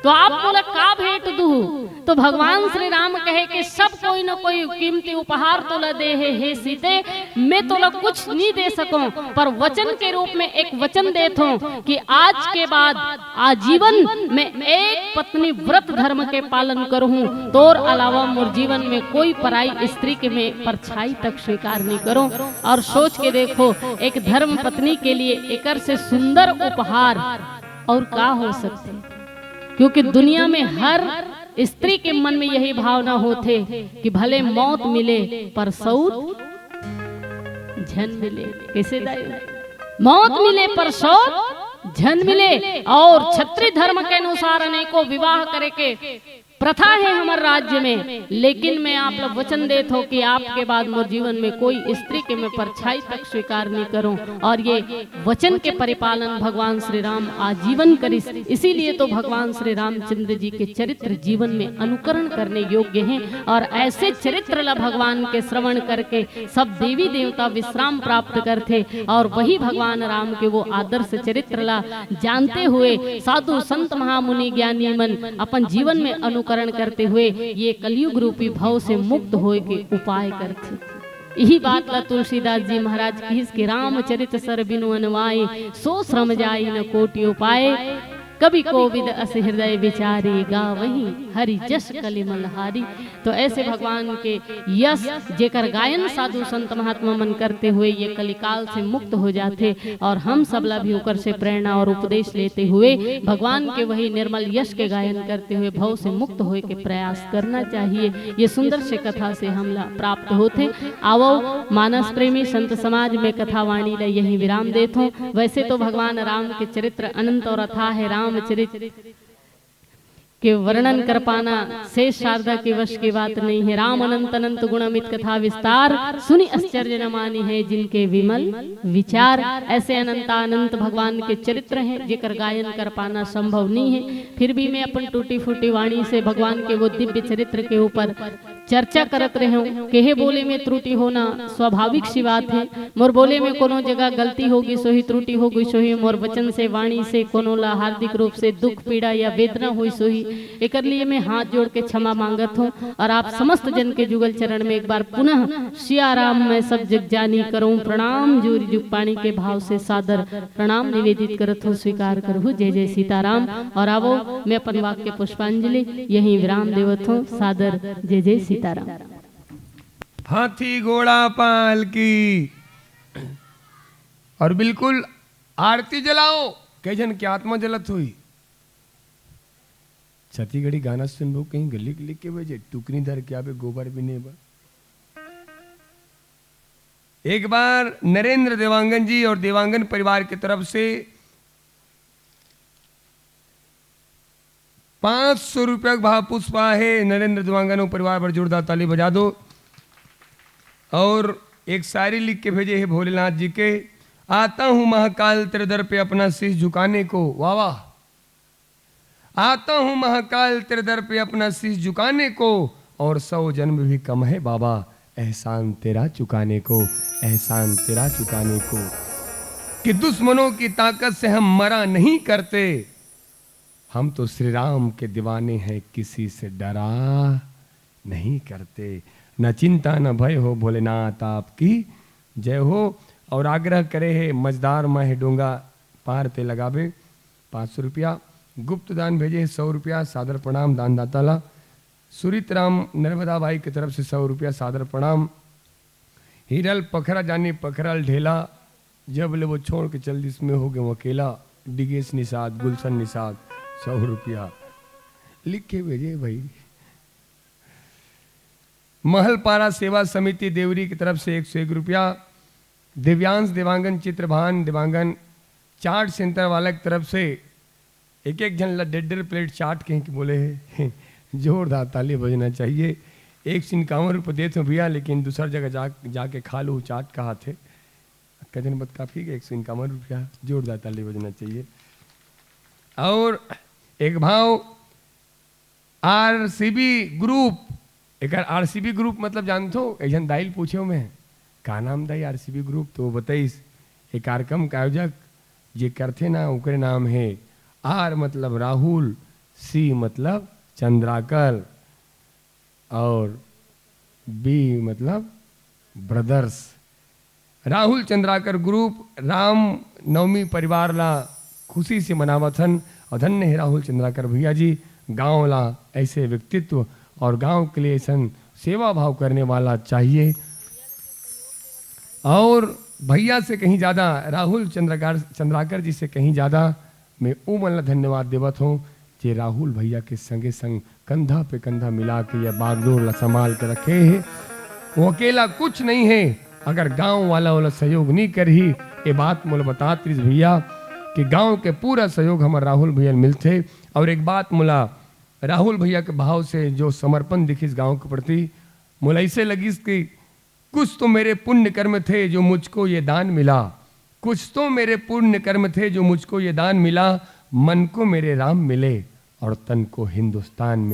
तो आप मोला का भेंट दूहू? तो भगवान श्री राम कहे कि सब कोई न कोई कीमती उपहार तोला दे हे, हे सीते, मैं तोला कुछ नहीं दे सकूं, पर वचन के रूप में एक वचन देत हूं कि आज के बाद आजीवन मैं एक पत्नी व्रत धर्म के पालन करूं, तोर अलावा मोर जीवन में कोई पराई स्त्री के मैं परछाई तक स्वीकार नहीं करूं। और सोच के देखो, एक धर्म पत्नी के लिए एकर से सुंदर उपहार और का हो सकथे? क्योंकि दुनिया में हर स्त्री के मन में यही भावना होथे कि भले मौत मिले पर सऊत झन मिले। कैसे दाई? मौत मिले पर सऊत झन मिले। और क्षत्रिय धर्म के अनुसार अनेकों विवाह करे के प्रथा हे हमर राज्य में, लेकिन मैं आप ला वचन देत हों कि आपके बाद मोर जीवन में कोई स्त्री के मैं परछाई तक स्वीकार नहीं करूं। और ये वचन के परिपालन भगवान श्री राम आजीवन करिस, इसीलिए तो भगवान श्री रामचंद्र जी के चरित्र जीवन में अनुकरण करने योग्य हैं। और ऐसे चरित्र ला भगवान के श्रवण करके सब देवी देवता विश्राम प्राप्त करथे और वही भगवान राम के वो आदर्श चरित्र ला जानते हुए साधु संत महामुनि ज्ञानी मन अपन जीवन में अनुकरण करते हुए ये कलयुग रूपी भव से मुक्त होए के उपाय करथे। यही बात ला तुलसीदास जी महाराज किहिस कि रामचरित सर बिनु अनवाए, सो श्रम जाई न कोटि उपाय। कवि कोविद अस हृदय विचारी, गावही हरि जस कलि मलहारी। तो ऐसे भगवान के यश जेकर गायन साधु संत महात्मा मन करते हुए ये कलिकाल से मुक्त हो जाथे और हम सबला भी ओकर से प्रेरणा और उपदेश लेते हुए भगवान के वही निर्मल यश के गायन करते हुए भव से मुक्त होए के प्रयास करना चाहिए। ये सुंदर से कथा से हमला प्राप्त होथे। आवो मानस प्रेमी संत समाज में कथावाणी ला यही विराम देत हों। वैसे तो भगवान राम के चरित्र अनंत और अथाह हे। रामचरित के वर्णन कर पाना शेष शारदा के वश की बात नहीं है। राम अनंत अनंत गुण अमित कथा विस्तार, सुनि आश्चर्य न मानिहैं जिनके विमल विचार। ऐसे अनंतानंत भगवान के चरित्र हैं जेकर गायन कर पाना संभव नहीं है। फिर भी मैं अपन टूटी फूटी वाणी से भगवान के वो दिव्य चरित्र के ऊपर चर्चा करत रहेंव। केहे बोले में त्रुटि होना स्वाभाविक सी बात हे। मोर बोले में कोनो जगह गलती हो गिस होही, त्रुटि हो गिस होही, मोर वचन से, वाणी से कोनो ला हार्दिक रूप से दुख, पीड़ा या वेदना होइस होही, एकर लिए मैं हाथ जोड़ के क्षमा मांगत हों और आप समस्त जन के जुगल चरण में एक बार पुनः सिया राम मैं सब जग जानी करौं प्रणाम, जोरी जुग पानी के भाव से सादर प्रणाम निवेदित करत हों, स्वीकार करहु। जय जय सीताराम। और आवो, मैं अपन वाक्य पुष्पांजलि यहीं विराम देवत हों। सादर जय जय सीताराम। हाथी घोड़ा पालकी। और बिल्कुल आरती जलाओ, कई झन के आत्मा जलत होही। छत्तीसगढ़ी गाना सुनबो, कहीं गली लिख के भेजे, टुकनी धर के आबे, गोबर भी नहीं बा। एक बार नरेंद्र देवांगन जी और देवांगन परिवार की तरफ से पाँच सौ रुपया के भाव पुष्पा हे। नरेंद्र देवांगन और परिवार बर जोरदार ताली बजा दो। और एक शायरी लिख के भेजे हे भोलेनाथ जी के, आता हूँ महाकाल तेरे दर पे अपना शीश झुकाने को। वाह वाह। आता हूँ महाकाल तेरे दर पे अपना शीश झुकाने को, और सौ जन्म भी कम है बाबा एहसान तेरा चुकाने को, एहसान तेरा चुकाने को। कि दुश्मनों की ताकत से हम मरा नहीं करते, हम तो श्री राम के दीवाने हैं, किसी से डरा नहीं करते। न चिंता न भय हो भोलेनाथ आपकी जय हो। और आग्रह करे हे मजदार माहे डोंगा पार ते लगाबे, पाँच सौ रुपया। गुप्त दान भेजे हे सौ रुपया, सादर प्रणाम दानदाता ला। सुरित राम नर्मदा बाई के तरफ से सौ रुपया, सादर प्रणाम। हिरल पखरा जानी पखरल ढेला, जब ले वो छोड़ के चल दिस में हो गए अकेला। डिगेश निषाद, गुलशन निषाद, सौ रुपया लिख के भेजे भाई। महलपारा सेवा समिति देवरी की तरफ से एक सौ एक रुपया। दिव्यांश देवांगन चित्रभान देवांगन चाट सेंटर वाला की तरफ से एक एक झन ला डेढ़ डेढ़ प्लेट चाट कहीं के बोले हे। जोरदार ताली बजना चाहिए। एक सौ इक्यावन रुपये देत हों भैया, लेकिन दूसर जगह जा, जाके खा लो चाट कहाथे। कजन बत काफी के एक सौ इक्यावन रुपया, जोरदार ताली बजना चाहिए। और एक भाव आरसीबी ग्रुप, एकर आरसीबी ग्रुप मतलब जानथो? एक झन दाई ल पूछेंव मैं, का नाम दाई आरसीबी ग्रुप? तो वो बताइस, एक कार्यक्रम का आयोजक जे करथे ना, ओकरे नाम हे आर मतलब राहुल, सी मतलब चंद्राकर और बी मतलब ब्रदर्स। राहुल चंद्राकर ग्रुप राम नवमी परिवार ला खुशी से मनावत हन और धन्य हे राहुल चंद्राकर भैया जी, गांव ला ऐसे व्यक्तित्व और गांव के लिए ऐसन सेवा भाव करने वाला चाहिए। और भैया से कहीं ज्यादा, राहुल चंद्राकर, चंद्राकर जी से कहीं ज्यादा मैं उमन ला धन्यवाद देवत हों जे राहुल भैया के संगे संग कंधा पे कंधा मिला के ये बागडोर ला संभाल के रखे हे। वो अकेला कुछ नहीं हे, अगर गांव वाला ओला सहयोग नहीं करही। ये बात मोला बतात रिहिस भैया कि गांव के पूरा सहयोग हमर राहुल भैया ल मिलथे। और एक बात मोला राहुल भैया के भाव से जो समर्पण दिखिस गांव के प्रति, मोला ऐसे लगिस कि कुछ तो मेरे पुण्य कर्म थे जो मुझको ये दान मिला, कुछ तो मेरे पुण्य कर्म थे जो मुझको ये दान मिला, मन को मेरे राम मिले और तन को हिंदुस्तान मिला।